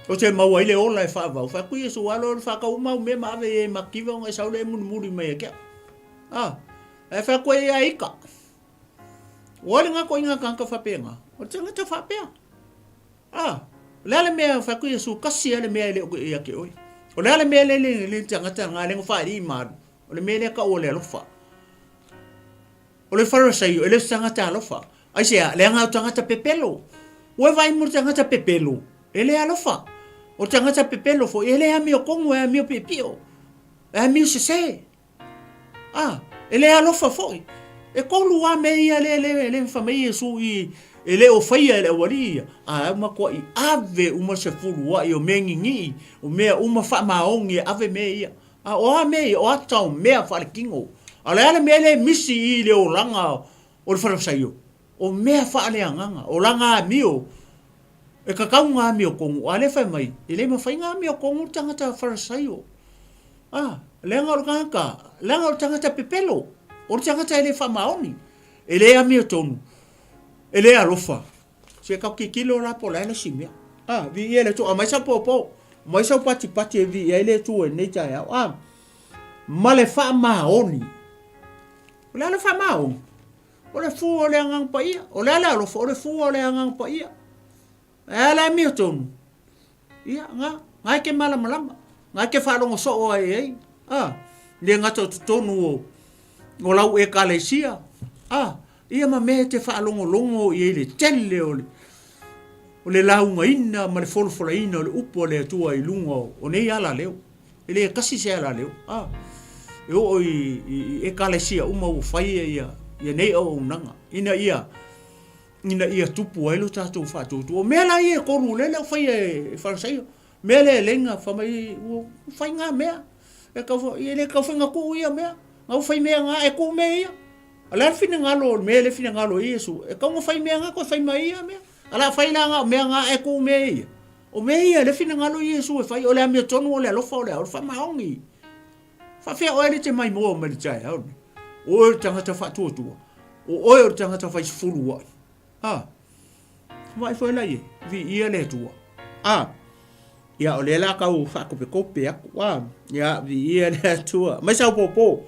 O te maua ai le ola e faavau. Fai atu Iesu, alo le whakau mau mea ma ave i e makiwa ona e sau le e mulimuli mai e kea. Ah, e fai atu e ia ika. Ua le ngā koinga kānga whapenga. O te ngata whapea. A, o le a le mea fai atu Iesu, kasi a le mea e le o ia te oe. O le a le mea le le le tagata nga le whaari malu. O le mea lea ka o le alofa. O le Farisaio, e le o se tagata alofa. Aisea, leaga o tagata pepelo. Ua e vaai mo le tagata pepelo, e le alofa. O le tagata pepelo foi, e le amiotonu, e amio piopio. E amio sese. A, e le alofa foi. E tolu lava mea ia lea lea lea fai mai Iesu i e le o faia e le aualii ia, a e matuai ave uma sefuluaʻi o mea gigii, o mea uma faamaoni e ave mea ia. A o a mea ia? O ata o mea faaletino. A o le a le mea lea e misi i le olaga o le Farisaio? O mea faaleagaga, o lana amio, e tatau ona amiotonu, a o lea e fai mai, e le mafai ona amiotonu le tagata Farisaio. A, leaga o le tagata, leaga o le tagata pepelo, o le tagata e le faamaoni, e le amiotonu, e le alofa. Se tau tilotilo la po o le a le isi mea. A, viia le Atua, aumai sau pōpō, aumai sau patipati e viia ai le Atua i lenei taeao. A, ma le faamaoni. O le a le faamaoni? O le fua o le Agaga Paia. O le a le alofa? O le fua o le Agaga Paia. E a le amiotonu? Ia, nga, nga e ke malamalama. Nga e ke faalogo soo ai ai. A, le gata o totonu o, o lau ekalesia. A, ia ma mea e te faalogologo i ai le tele o le, o le laugaina ma le folafolaina o le upu a le Atua i luga o, o nei alaleo. E le tasi se alaleo. A, e oo i, i, i ekalesia uma ua fai ia, ia nei auaunaga, ina ia, ina ia tupu ai lo tatou faatuatua. O mea la ia e tolu lea le o faia e Farisaio. Mea lea e leina fai mai ua fai ngā mea. E tau, e le tau whainga kuu ia mea. Ngā ua fai mea ngā, e kuu mea ia. A le a le finagalo o le mea le finagalo e Iesu, e tau nga fai mea ngā koe fai mai ia mea. A la fai la ngā o mea ngā e kuu mea ia. O mea ia le finagalo i Iesu e fai, o le amiotonu, o le alofa, o le a, o le faamaoni. Faafefea oe le te maimoa mai le taeao lenei? O oe o le tagata faatuatua. O oe o le tagata fai sefulu aʻi. A. Vaai foi la i viia le Atua. A. Ia, o lea la tau faakopekope aku. A. Ia, viia le Atua. Mai sau pōpō.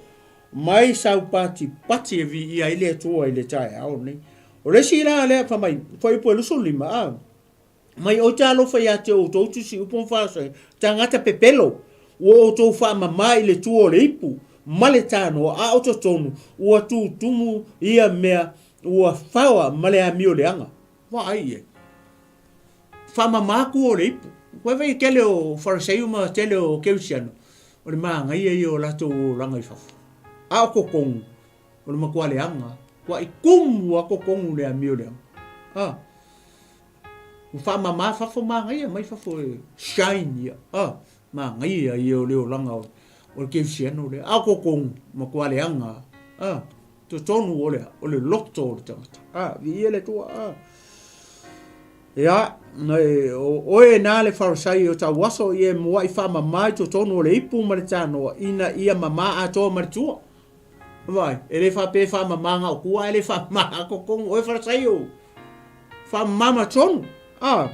Mai sau patipati e viia ai le Atua i le taeao lenei. O le isi la lea, fai mai, fuaiupu e 25, a. Mai ou te alofa ia te outou tusi upu ma faasoa, tagata pepelo, ua outou faamama i le tua o le ipu, ma le tanoa, a o totonu, ua tutumu ia mea ua faoa ma le amio leaga. Vaai i ai. Faamama tua o le ipu. Ua vaai tele o Farisaio ma tele o Kerisiano, o le manaia ia o latou olaga i fafo. A o totonu, o le matua leaga, matuai tumu lava totonu i le amio leaga. A, ua faamama fafo manaia mai fafo e shine ia. A, manaia ia o le olaga o le kerisiano lea. A o totonu, matua leaga lava. A, totonu o le a? O le loto o le tagata. A, viia le Atua. A. Ia, o oe na le Farisai o tauaso ia e mua'i faamama i totonu o le ipu ma le tanoa ina ia mama atoa ma le tua. Vaai, e le faapea e faamama na o tua ae le faamama totonu. Oe Farisai o, faamama ma totonu. A,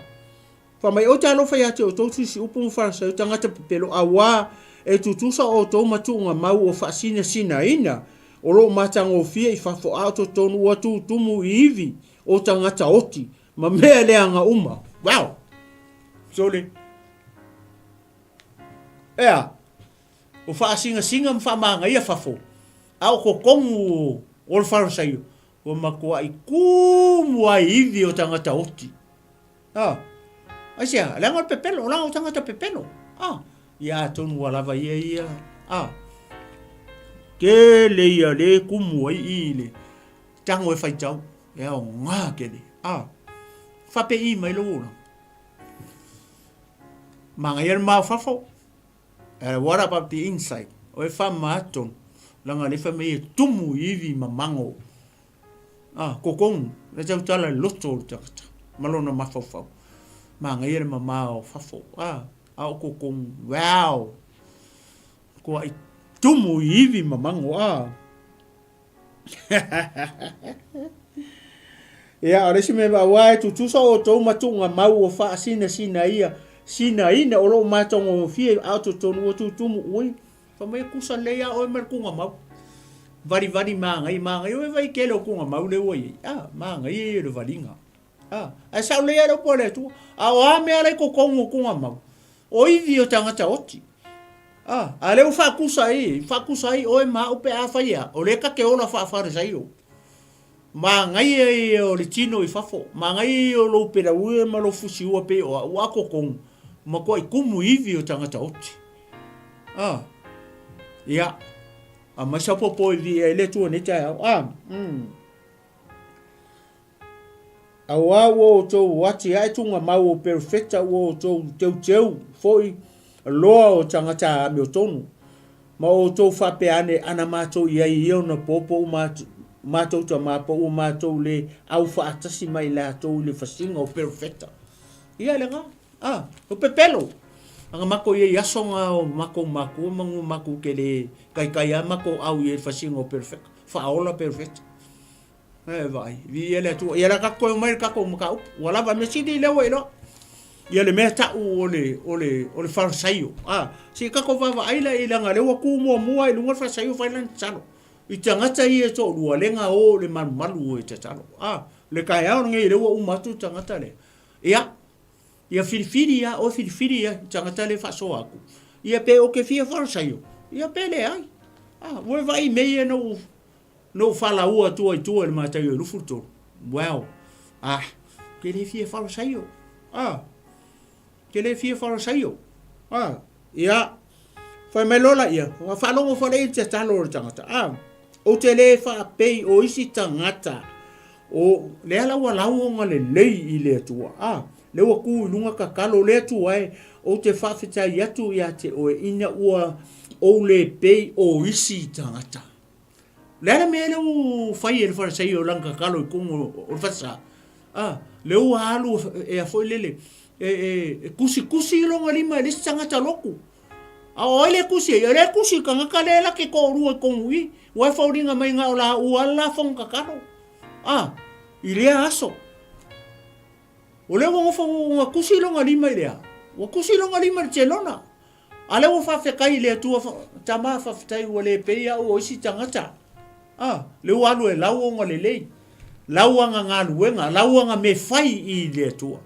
fai mai, Ou te alofa ia te outou tusiupu ma Farisai o tagata pepelo, auā e tutusa outou ma tuugamau o faasinasinaina o lo o matagofie i fafo, a o totonu ua tutumu i ivi o tagata oti ma mea leaga uma. Wow! Sole. Ea, o faasingasinga ma faamagaia fafo, a o totonu o le Farisaio, ua matuai tumu ai ivi o tagata oti. Ah, aisea, leaga o le pepelo, leaga o tagata pepelo. Ah, ia atonu ua lava ia ia. Ah, tele ia le kumu ai i le tago e faitau. E aoga tele. A, faapei mai lou olaga. Manaia le ma o fafo. And what about the inside? O e wha tonu. Langa le wha mai e tumu i iwi ma mango. A, kokonu, le tau tala loto o le takata. Ma lona mafaufau. Manaia le mama o fafo. A, a o kokonu. Wow! Kua i tumu i iwi ma mango. A, Ia, o le isi mea, aua e tutusa outou ma tuugamau o faasinasina ia, sinaina o lo o matagofie a o totonu ua tutumu, ui, fai mai e kusa lelei a oe ma le tuugamau. Valivali manaia, manaia oe vai tele o tuugamau lea ua i ai. A, manaia ia o le valiga. A, ae sao lelei lava le upu a le Atua. A o a mea la i totonu o tuugamau? O ivi o tagata oti. A, a lea ua faakusa ai, faakusa ai oe ma au pe afai ea, o lea ta te ola faa-Farisaio. Manaia ia o le tino i fafo, manaia ia o lou pelaue ma lou fusiua pei o au, a totonu, matuai tumu ivi o tagata oti. A, ia, aumai sau popo e viia ai le Atua nei taeao. A, mm. Auā ua outou atiae tugamau o perofeta ua outou teuteu foi loa o tagata amiotonu, ma outou faapea ane, Ana matou i ai ia ona po po u matou tama po ua matou le aufaatasi ma i latou i le fasiga o perofeta. Ia lena, a, o pepelo. Ana matou i ai aso na o matou makua manu matou te le kaikai a matou au i ai fasiga o perofeta, faaola perofeta. E vaai, viia le Atua. Ia la tatou toe omai i le tatou mataupu. Ua lava, mea sili lea ua iloa. Ia le mea tau o le, o le, o le Farisaio. A, se i tatou vaavaai la i leaga lea ua tu muamua i luga le Farisaio fai lana tatalo. I tagata ia e toalua lea na o i le malumalu e tatalo. A, le taeao lenei lea ua uma atu le tagata lea. Ia, ia filifili lava oe filifili ia tagata lea e faasoa atu. Ia pe ou te fia Farisaio, ia pe leai. A, ua e vaai i mea ia na ou Na ou faalaua atua i tua i le Mataio e 23. Well, ah, ou te le fia Farisaio. Ah, ou te le fia Farisaio. Ah, ia, fai mai loa laia, ua faalogo foi laia i le tatalo a le tagata. Ah, ou te le faapei o isi tagata o lea la ua lauoga lelei i le Atua. Ah, lea ua tu i luga tatalo le Atua e, ou te faafetai atu ia te oe ina ua ou le pei o isi tagata. O le a le mea lea ua fai e le Farisaio lana tatalo i totonu o le falesa? A, lea ua alu e a foi lele, e, e, e tusitusi lona lima e le isi tagata lotu. A o ai le tusi ai? O lea e tusi i le tagata lea la te toalua i totonu i i, ua e foliga mai na o laua lava la fono tatalo. A, i lea aso. O lea ua nofo ua tusi lona lima i le a? Ua tusi lona lima i le telona. A lea ua faafetai i le Atua, Tama, faafetai ua le pei au o isi tagata. A, lea ua alu e lau ona lelei, lau ana galuega, lau ana mea fai i le Atua.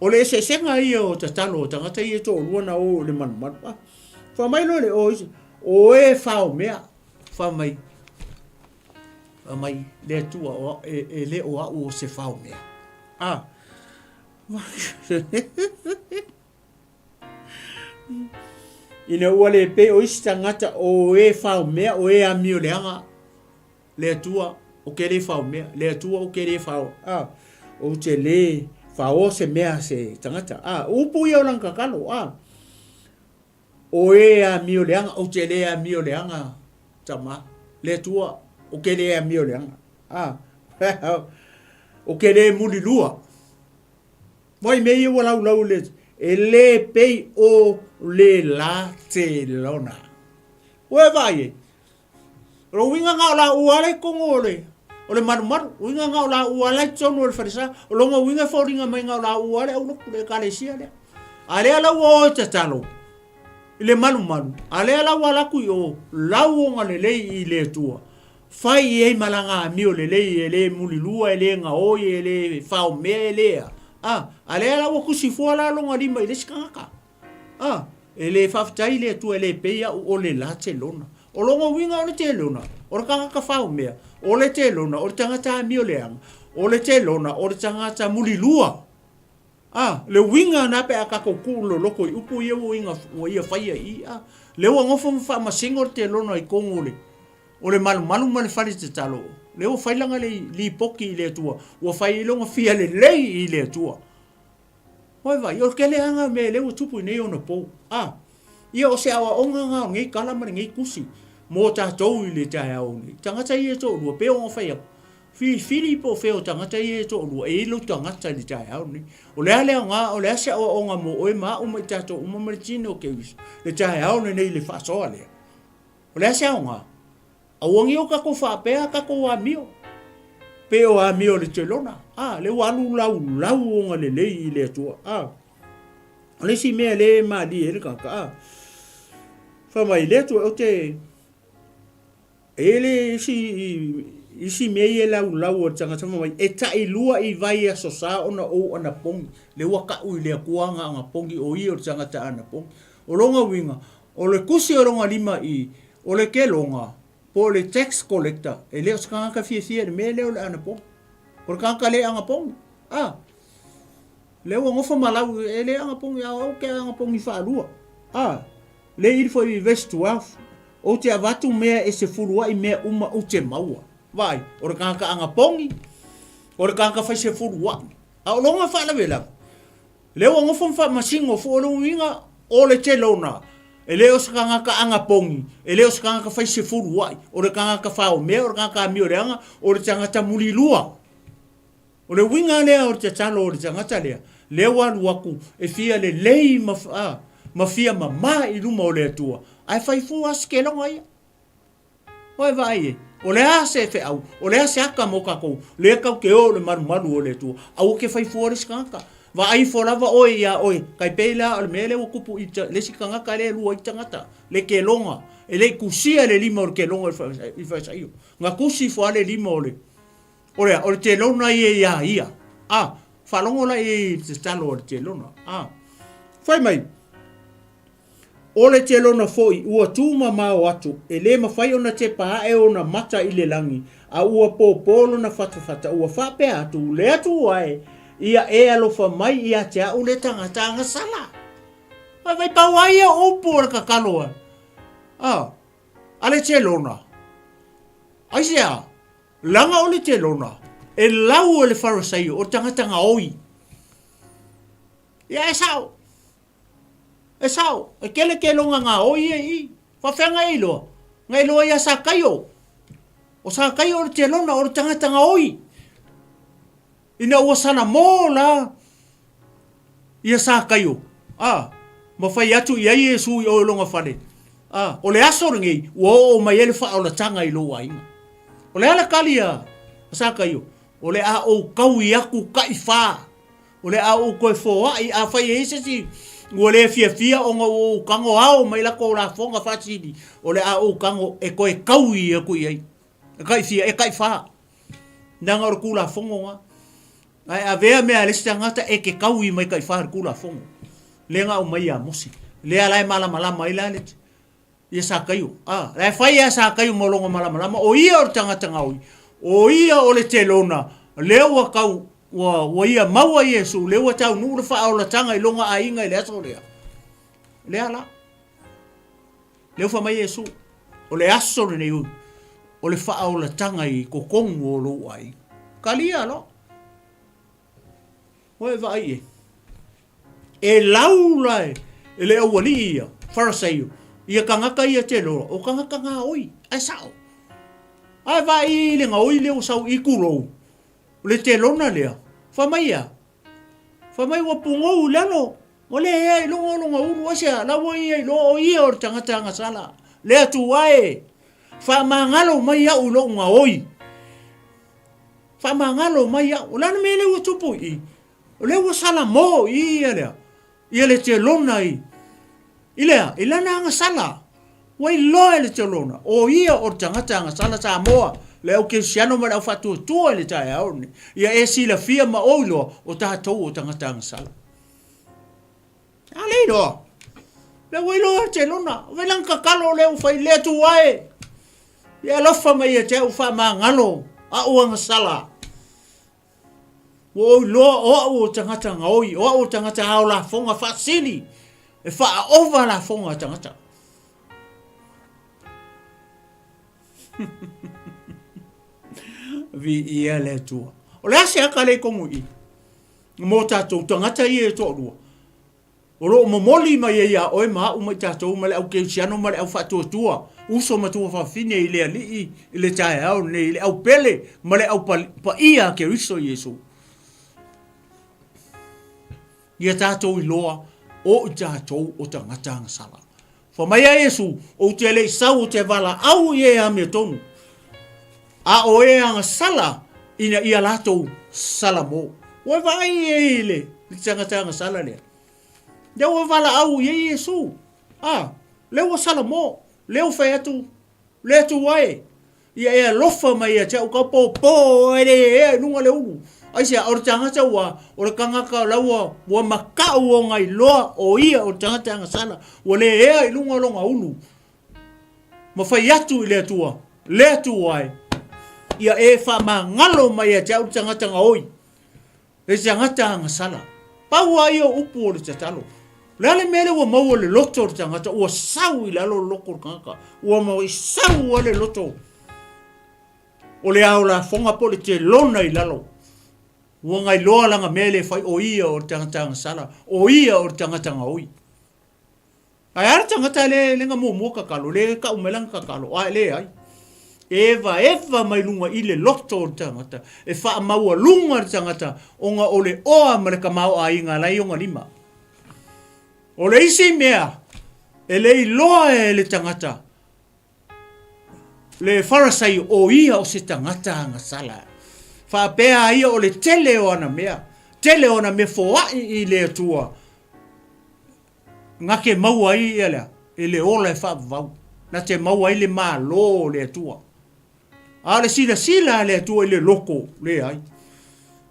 O le eseesega ia o tatalo o tagata ia e toalua na o i le malumalu. A, fai mai loa le o isi, o e faomea, fai mai, fai mai le Atua, e, e le o au o se faomea. A, Ina ua le pei o isi tagata o e faomea o e amio leaga le Atua ou te le faomea, le Atua ou te le fao, a, ou te le faoa se mea a se tagata. A, o upu ia o lana tatalo, a, o e amio leaga, ou te le amio leaga, tama, le Atua, ou te le amio leaga, a, ou te le mulilua. Mai mea ia ua laulau le, e le pei o le la telona. Ua e vaai ai? O le uiga na o laua la i totonu o le o le malumalu, uiga na o laua la i totonu o le falesa. O lona uiga e foliga mai na o laua le aulotu, le ekalesia lea. A lea la ua o e tatalo i le malumalu, a lea la ua alu atu i o, lau ona lelei i le Atua, fai i ai ma lana amio lelei, e le mulilua, e le gaoi, e le faomea, e le a. A, a lea la ua tusi fua la lona lima i le isi tagata. A, e le faafetai i le Atua e le pei au o le la telona. O lona uiga o le telona, o le tagata faomea, o le telona, o le tagata amio leaga, o le telona, o le tagata mulilua. A, le uiga na pe a tatou tuu loloto i upu ia ua uiga ua ia faia i i, a, lea ua nofo ma faamasino le telona i tonu o le o le malumalu ma le fale tatalo, lea ua fai lana le lipoti i le Atua, ua fai ai lona fia lelei i le Atua. Oi vai, o le tele lava na o mea lea ua tupu i nei ona pou. A, ia o se aoaoga na o lenei tala ma lenei tusi mo tatou i le taeao nei. Tagata ia e toalua, pei ona fai atu, filifili po o fea o tagata ia e toalua e i ai lou tagata i le taeao lenei. O le a le aoga, o le a se aoaoga mo oe ma au ma i tatou uma ma le tino o Keriso le taeao lenei i le faasoa lea. O le a se aoga? Aua nei o tatou faapea a tatou amio, pei o amio a le telona, a, lea ua alu laulau ona lelei i le Atua, a. O le isi mea lea e malie ai le tagata, a, fai mai le Atua, ou te, e i ai le isi, isi mea ia e laulau a le tagata, fai mai, e tailua i vai aso sa ona ou anapogi, lea ua tau i le Atua ana anapogi, o ia o le tagata anapogi. O lona uiga, o le tusi o lona lima i, o le keloga, po o le tax collector, e le o se tagata fiafia i le mea lea o le anapogi. O le tagata le anapogi, a, lea ua nofo ma lau, e le anapogi, a o au ou te anapogi faalua. A, lea i foi i verse 12, ou te avatu mea e sefuluai mea uma ou te maua. Vaai, o le tagata anapogi, o le tagata fai sefuluai. A o lona faalavelave, Lea ua nofo ma faamasino fua o le uiga o le telona, e le o se tagata anapogi, e le o se tagata fai sefuluai, o le tagata faomea, o le tagata amio leaga, o le tagata mulilua. O le uiga lea o le tatalo o le tagata lea, lea ua alu atu e fia lelei ma, a, ma fia mama i luma o le Atua, ae fai fua se keloga ia. Ua e vaai e, o le a se feau, o le a se aka mo tatou, lea tatou te o i le malumalu o le Atua, aua te fai fua le isi tagata. Vaai ifo lava oe iā oe, tai pei la o le mea lea ua tupu i le isi tagata lea e lua ai tagata, le keloga, e le i tusia le lima o le keloga i le faesaio. Na tusi ifo lava le lima o le, o le a? O le telona ia iā ia. A, faalogo la i ai i le tatalo a le telona. A, fai mai, O le telona foi ua tu mamao atu, e le mafai ona tepa ae ona mata i le lagi, a ua pōpō lona fatafata, ua faapea atu, Le Atua e, ia e alofa mai ia te au le tagata agasala. Vai vai pau ai ia upu o le tatalo a, a, a le telona. Aisea? Leaga o le telona, e lau e le Farisaio, o le tagata gaoi. Ia e sao. E sao, e kele keloga gaoi ia i i. Faafefea na e iloa? Na iloa ia Sakaio. O Sakaio o le telona, o le tagata gaoi. Ina ua salamo la ia Sakaio, a, ma fai atu i ai Iesu i o i lona fale, a, o le aso lenei, ua oo mai ai le faaolataga i lou aiga. O le a le tali a Sakaio? O le a ou taui atu taifa. O le a ou toe foai, afai e i ai se isi ua le fiafia ona ua ou tago ao mai latou lafoga faasili, o le a ou tago e toe taui atu i ai. E tai fia, e tai fa. Leaga o le Tulafono lena. Ae avea mea a le isi tagata e te taui mai tai fa i le Tulafono. Lea na aumai ia Mose. Lea la e malamalama ai la le ia Sakaio. A, la e fai ia Sakaio ma lona malamalama, o ia o le tagata gaoi, o ia o le telona, lea ua tau. Ua, ua ia maua Iesu, lea ua taunuu le faaolataga i lona aiga i le aso lea. Lea la. Lea ua fai mai Iesu, o le aso lenei o le faaolataga i totonu o lou aiga. Talia loa. Ua e vaai i ai. E lau la e le aualii ia, Farasaio, ia tagata ia te loa, o tagata gaoi, ae sao. Ae vaai i le gaoi lea ua sau i tulou, le telona lea, fai mai e a? Fai mai ua pugou i lalo, ua le ea i luga o lona ulu, aisea? La ua ia iloa o ia o le tagata agasala. Le Atua e, faamagalo mai au i lou gaoi. Faamagalo mai au. O le a le mea lea ua tupu i i? O lea ua salamo i ia lea, ia le telona i, i lea, i lana agasala. Ua iloa e le telona, o ia o le tagata agasala Samoa, le au kerisiano ma le au faatuatua i le taeao lenei. Ia e silafia ma ou iloa, o tatou o tagata agasala. A le iloa. Lea ua iloa e Telona. O lana tatalo lea ua fai, le Atua e, ia alofa mai ia te au faamagalo a'u agasala. Ua ou iloa o a'u o tagata gaoi, o a'u o tagata ao lafoga faasili, e faaova lafoga a tagata. Viia le Atua. O le a se aka lea i tonu i i? Mo tatou tagata ia e toalua, o lo o momoli mai ai ia oe ma au ma i tatou ma le au kerisiano ma le au faatuatua, uso ma tuafafine i le Alii i le taeao lenei, i le au pele ma le au paia a Keriso Iesu. Ia tatou iloa o i tatou o tagata agasala. Fai mai a Iesu, Ou te le i sau ou te valaau i e amiotonu, a o e agasala ina ia latou salamo. Ua e vaai i ai i le tagata agasala lea? Lea ua valaau i ai Iesu. A, lea ua salamo, lea ua fai atu, Le Atua e, ia e alofa mai ia te au ka pōpō e le ea i luga le ulu. Aisea, o le tagata ua, o le tagata o la ua, ua makau ona iloa o ia o le tagata agasala, ua le ea i luga o lona ulu. Ma fai atu i le Atua, Le Atua e, ia e faamagalo mai ia te au le tagata gaoi. E tagata agasala. Pau lava ia o upu o le tatalo. O le a le mea lea ua maua i le loto o le tagata, ua sau i lalo le loto o le tagata, ua maua i sau lava le loto o le ao lafoga po o le telona i lalo. Ua gailoa lana mea le fai, o ia o le tagata agasala, o ia o le tagata gaoi. Ae a le tagata le le na muamua tatalo, le tau mai lana tatalo, ae leai. E evaeva mai luga i le loto o le tagata, e faamaualuga le tagata ona o le oa ma le tamaoaiga la e i ona lima. O le isi mea e le iloa e le tagata, le Farisai o ia o se tagata agasala. Faapea a ia o le tele o ana mea, tele o ana mea foai i le Atua, Na te maua ai ia lea, e le ola e faavavau. Na te maua ai le Malo o le Atua. A o le silasila a le Atua i le loto, leai.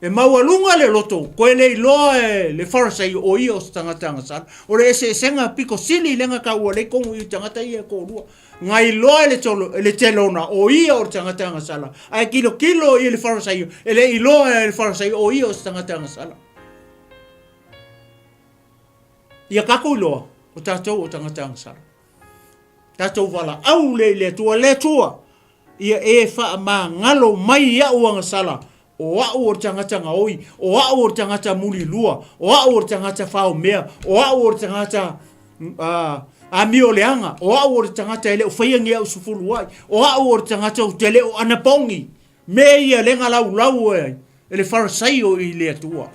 E maualuga le loto, koe le iloa e le Farisai o ia o se tagata agasala. O le eseesega pito sili lea na taua lea i tonu i tagata ia e toalua. Na iloa e le, tolo, e le telona o ia o le tagata agasala. Ae tilotilo i le Farisai, e le iloa e le Farisai o ia o se tagata agasala. Ia tatou iloa, o tatou o tagata agasala. Tatou valaau lea i le Atua, Le Atua, ia e faamagalo mai iaʻu agasala, o au o le tagata gaoi, o au o le tagata mulilua, o au o le tagata faomea, o au o le tagata uh, amioleaga, o au o le tagata e le o faia ni au sefuluai, o au o le tagata ou te le o anapogi, me ia lega laulau e, e le Farisaio i le Atua.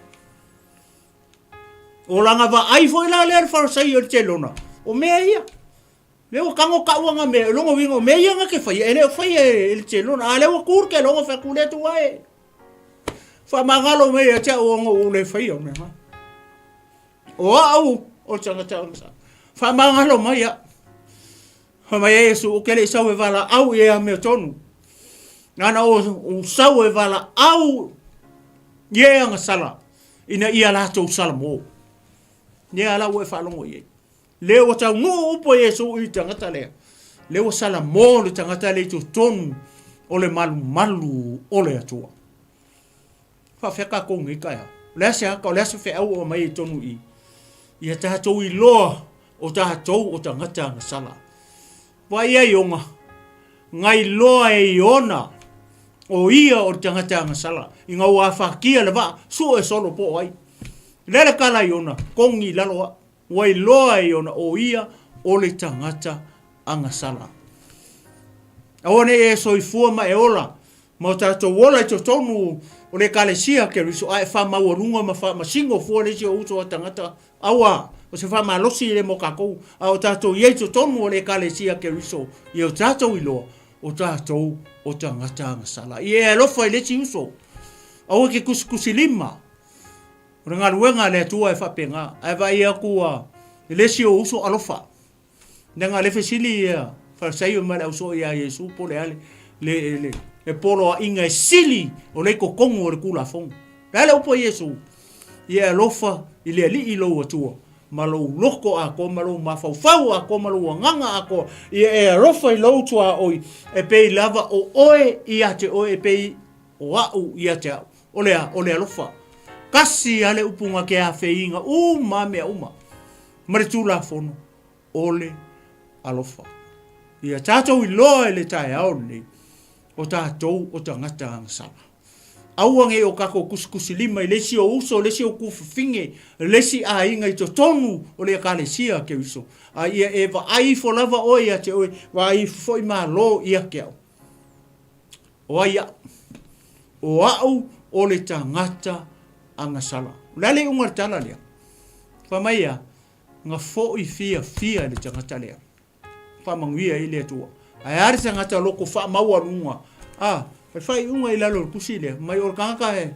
O lana vaai foi la lea le Farisai o le telona, o mea ia. Lea ua tago tau ana mea, o lona uiga o mea ia na te faia, e le o faia e le telona. A lea ua tu le telona fai atu le Atua e. Faamagalo mai ia te au ona ua ou le faia o mea na. O au o le tagata o le Faamagalo mai au. Fai mai ai Iesu, ou te le i sau e valaau i e amiotonu. Nana o sau e valaau i e agasala, ina ia latou salamo. Lea la ua e faalogo i ai. Lea ua taunuu upu a Iesu i le tagata lea. Lea ua salamo le tagata lea i totonu o le malumalu o le Atua. Faafefea tatou i lenei taeao? O le a se ata, o le a se feau o aumai ai i totonu i i? Ia tatou iloa o tatou o tagata agasala. Vaai ai Iona, na iloa e Iona o ia o le tagata agasala, ina ua afatia le vaa, sue solo po o ai. Le le tala a Iona, togi i lalo au. Ua iloa e Iona o ia o le tagata agasala. Aua ne i e soifua ma e ola, ma o tatou ola i totonu o le Ekalesia a Keriso, a e faamaualuga ma faamasino fua le isi ou uso a tagata, aua, o se faamalosi lea mo tatou, a o tatou i ai i totonu o le Ekalesia a Keriso, ia o tatou iloa, o tatou o tagata agasala. Ia e alofa i le isi uso, aua e te tusitusilima, O le galuega a le Atua e faapena, ae vaai atu ua i le isi ou uso alofa. Leaga o le fesili ia Farisaio ma le ausoo ia Iesu po o le a le, le, le, le poloaiga e sili o le i totonu o le Tulafono. Le a le upu a Iesu? Ia e alofa i le Alii lou Atua ma lou loto atoa ma lou mafaufau atoa ma lou agaga atoa. Ia e alofa i lou tuaoi e pei lava o oe ia te oe e pei o au ia te au. O le a? O le alofa. Tasi lava le upu na te afeiina uma lava mea uma ma le Tulafono, o le alofa. Ia tatou iloa i le taeao lenei, o tatou o tagata agasala. Aua ne i o tatou tusitusilima i le isi ou uso, le isi ou tuafafine, le isi aiga i totonu o le Ekalesia a Keriso, a ia e vaai ifo lava oe ia te oe, vaai ifo foi Malo ia te au. O ai au? O au o le tagata agasala. O le a le iuga o le tala lea? Fai mai ia, na foi fiafia i le tagata lea. Faamanuia ai le Atua. Ae a le tagata loko faamaualuga? A, e faaiuga i lalo o le tusi lea, mai o le tagata e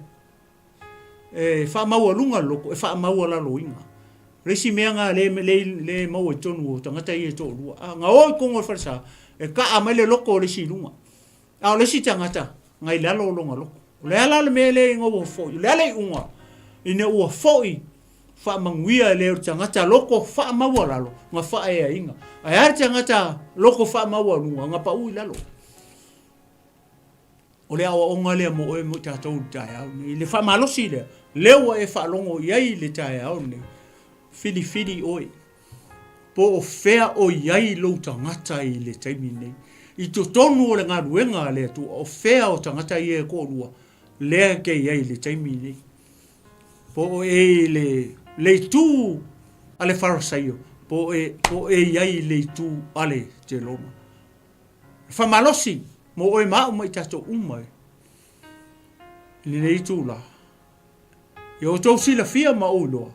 e faamaualuga le loko, e faamaualaloina. O le isi mea lena lea le, le maua i totonu o tagata ia e toalua. A, na o i totonu o le falesa, e kaa mai le loko o le isi i luga. A o le isi tagata, na i lalo o lona loko. O le a la le mea lea ina ua foi? O le a le iuga? Ina ua foi faamanuia e le o le tagata loko faamaualalo na faaeaina. Ae a le tagata loko faamaualuga na pau i lalo? O le aoaoga lea mo oe mo i tatou i le taeao lenei. I le faamalosi lea, lea ua e faalogo i ai i le taeao lenei, filifili oe po o fea o i ai lou tagata i le taimi lenei. I totonu o le galuega a le Atua, o fea o tagata ia e toalua lea e te i ai i le taimi lenei. Po o e i le, le itu a le Farasaio, po o e, po o e i ai i le itu a le Telona. E faamalosi mo oe ma au ma i tatou uma i lenei itula. Ia outou silafia ma ou iloa,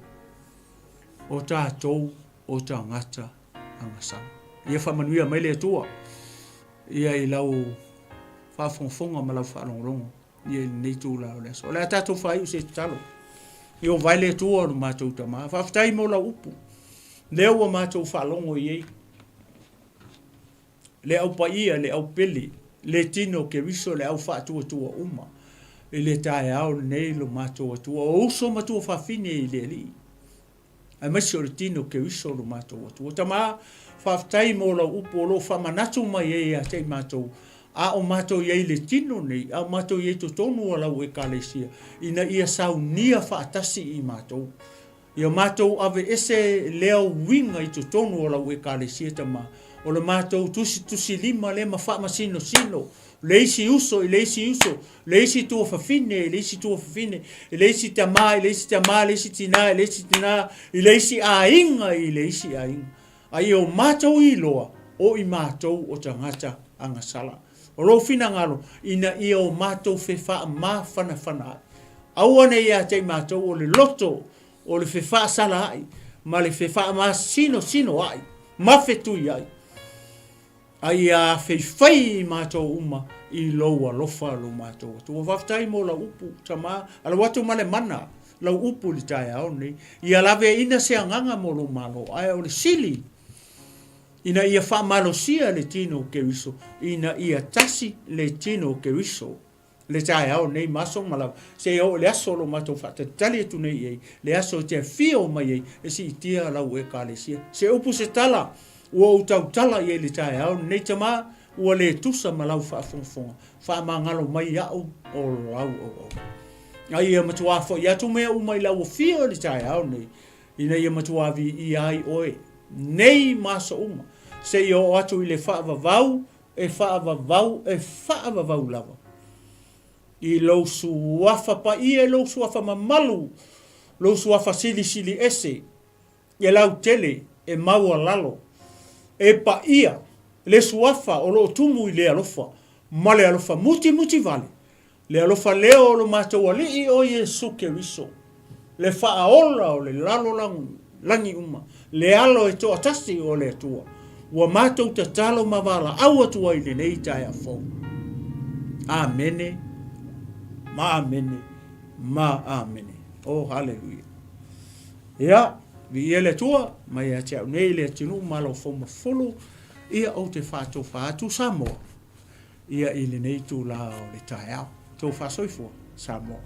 o tatou o tagata agasala. Ia faamanuia mai le Atua ia i lau faafogafoga ma lau faalogologo ia i lenei itula o le aso. O le a tatou faaiu se tatalo. Ia o vae le Atua o le matou tama. Faafetai mo lau upu. Lea ua matou faalogo i ai. Le Au Paia, le Au Pele, le Tino o Keriso, le Au Faatuatua uma i le taeao lenei lo matou Atua, o uso ma tuafafine i le Alii, aemaise o le Tino o Keriso lo matou Atua. Tama, faafetai mo lau upu o lo o faamanatu mai ai ia te i matou, a o matou i ai i le tino nei, a o matou i ai i totonu o lau Ekalesia, ina ia saunia faatasi i matou. Ia matou aveese lea uiga i totonu o lau Ekalesia Tama, o le matou tusitusilima lea ma faamasinosino le isi uso i le isi uso, le isi tuafafine i le isi tuafafine, i le isi tama i le isi tama, le isi tina i le isi tina, i le isi aiga i le isi aiga. A ia o matou iloa, o i matou o tagata agasala. O lou finagalo, ina ia o matou fefaamafanafana ai. Aua ne i ia te i matou o le loto o le fefaasalaai ma le fefaamasinosinoai ma fetuiai, a ia afeifei i matou uma i lou alofa lo matou Atua. Faafetai mo lau upu, Tama, alu atu ma le mana lau upu i le taeao lenei. Ia laveaiina se agaga mo lou Malo, ae o le sili ina ia faamalosia le tino o Keriso, ina ia tasi le tino o Keriso le taeao nei ma aso uma lava, seia oo i le aso o lo matou faatalitali atu nei i ai, le aso e te afio mai ai e siitia lau Ekalesia. Se upu se tala ua ou tautala i ai i le taeao lenei, Tama, ua le tusa ma lau faafogafoga, faamagalo mai au o lau auauna. A ia matuā foi atu mea uma i le auafia i le taeao nei, ina ia matuā viia ai Oe, nei ma aso uma, seia oo atu i le faavavau, e faavavau, e faavavau lava. I lou suafa paia, i lou suafa mamalu, lou suafa silisili ese, e lautele, e maualalo, e paia le suafa o lo o tumu i le alofa ma le alofa mutimuti vale, le alofa lea o lo matou Alii o Iesu Keriso, le Faaola o le lalolagi uma, le Alo e toatasi o le Atua, ua matou tatalo ma valaau atu ai i lenei taeao fou. Amene, ma amene, ma amene. Oh, haleluia. Ia, viia le Atua, mai ia te au nei le atunuu Malo Foumafulu, ia ou te faatofa atu Samoa, ia i lenei itula o le taeao. Tou faasoifua, Samoa.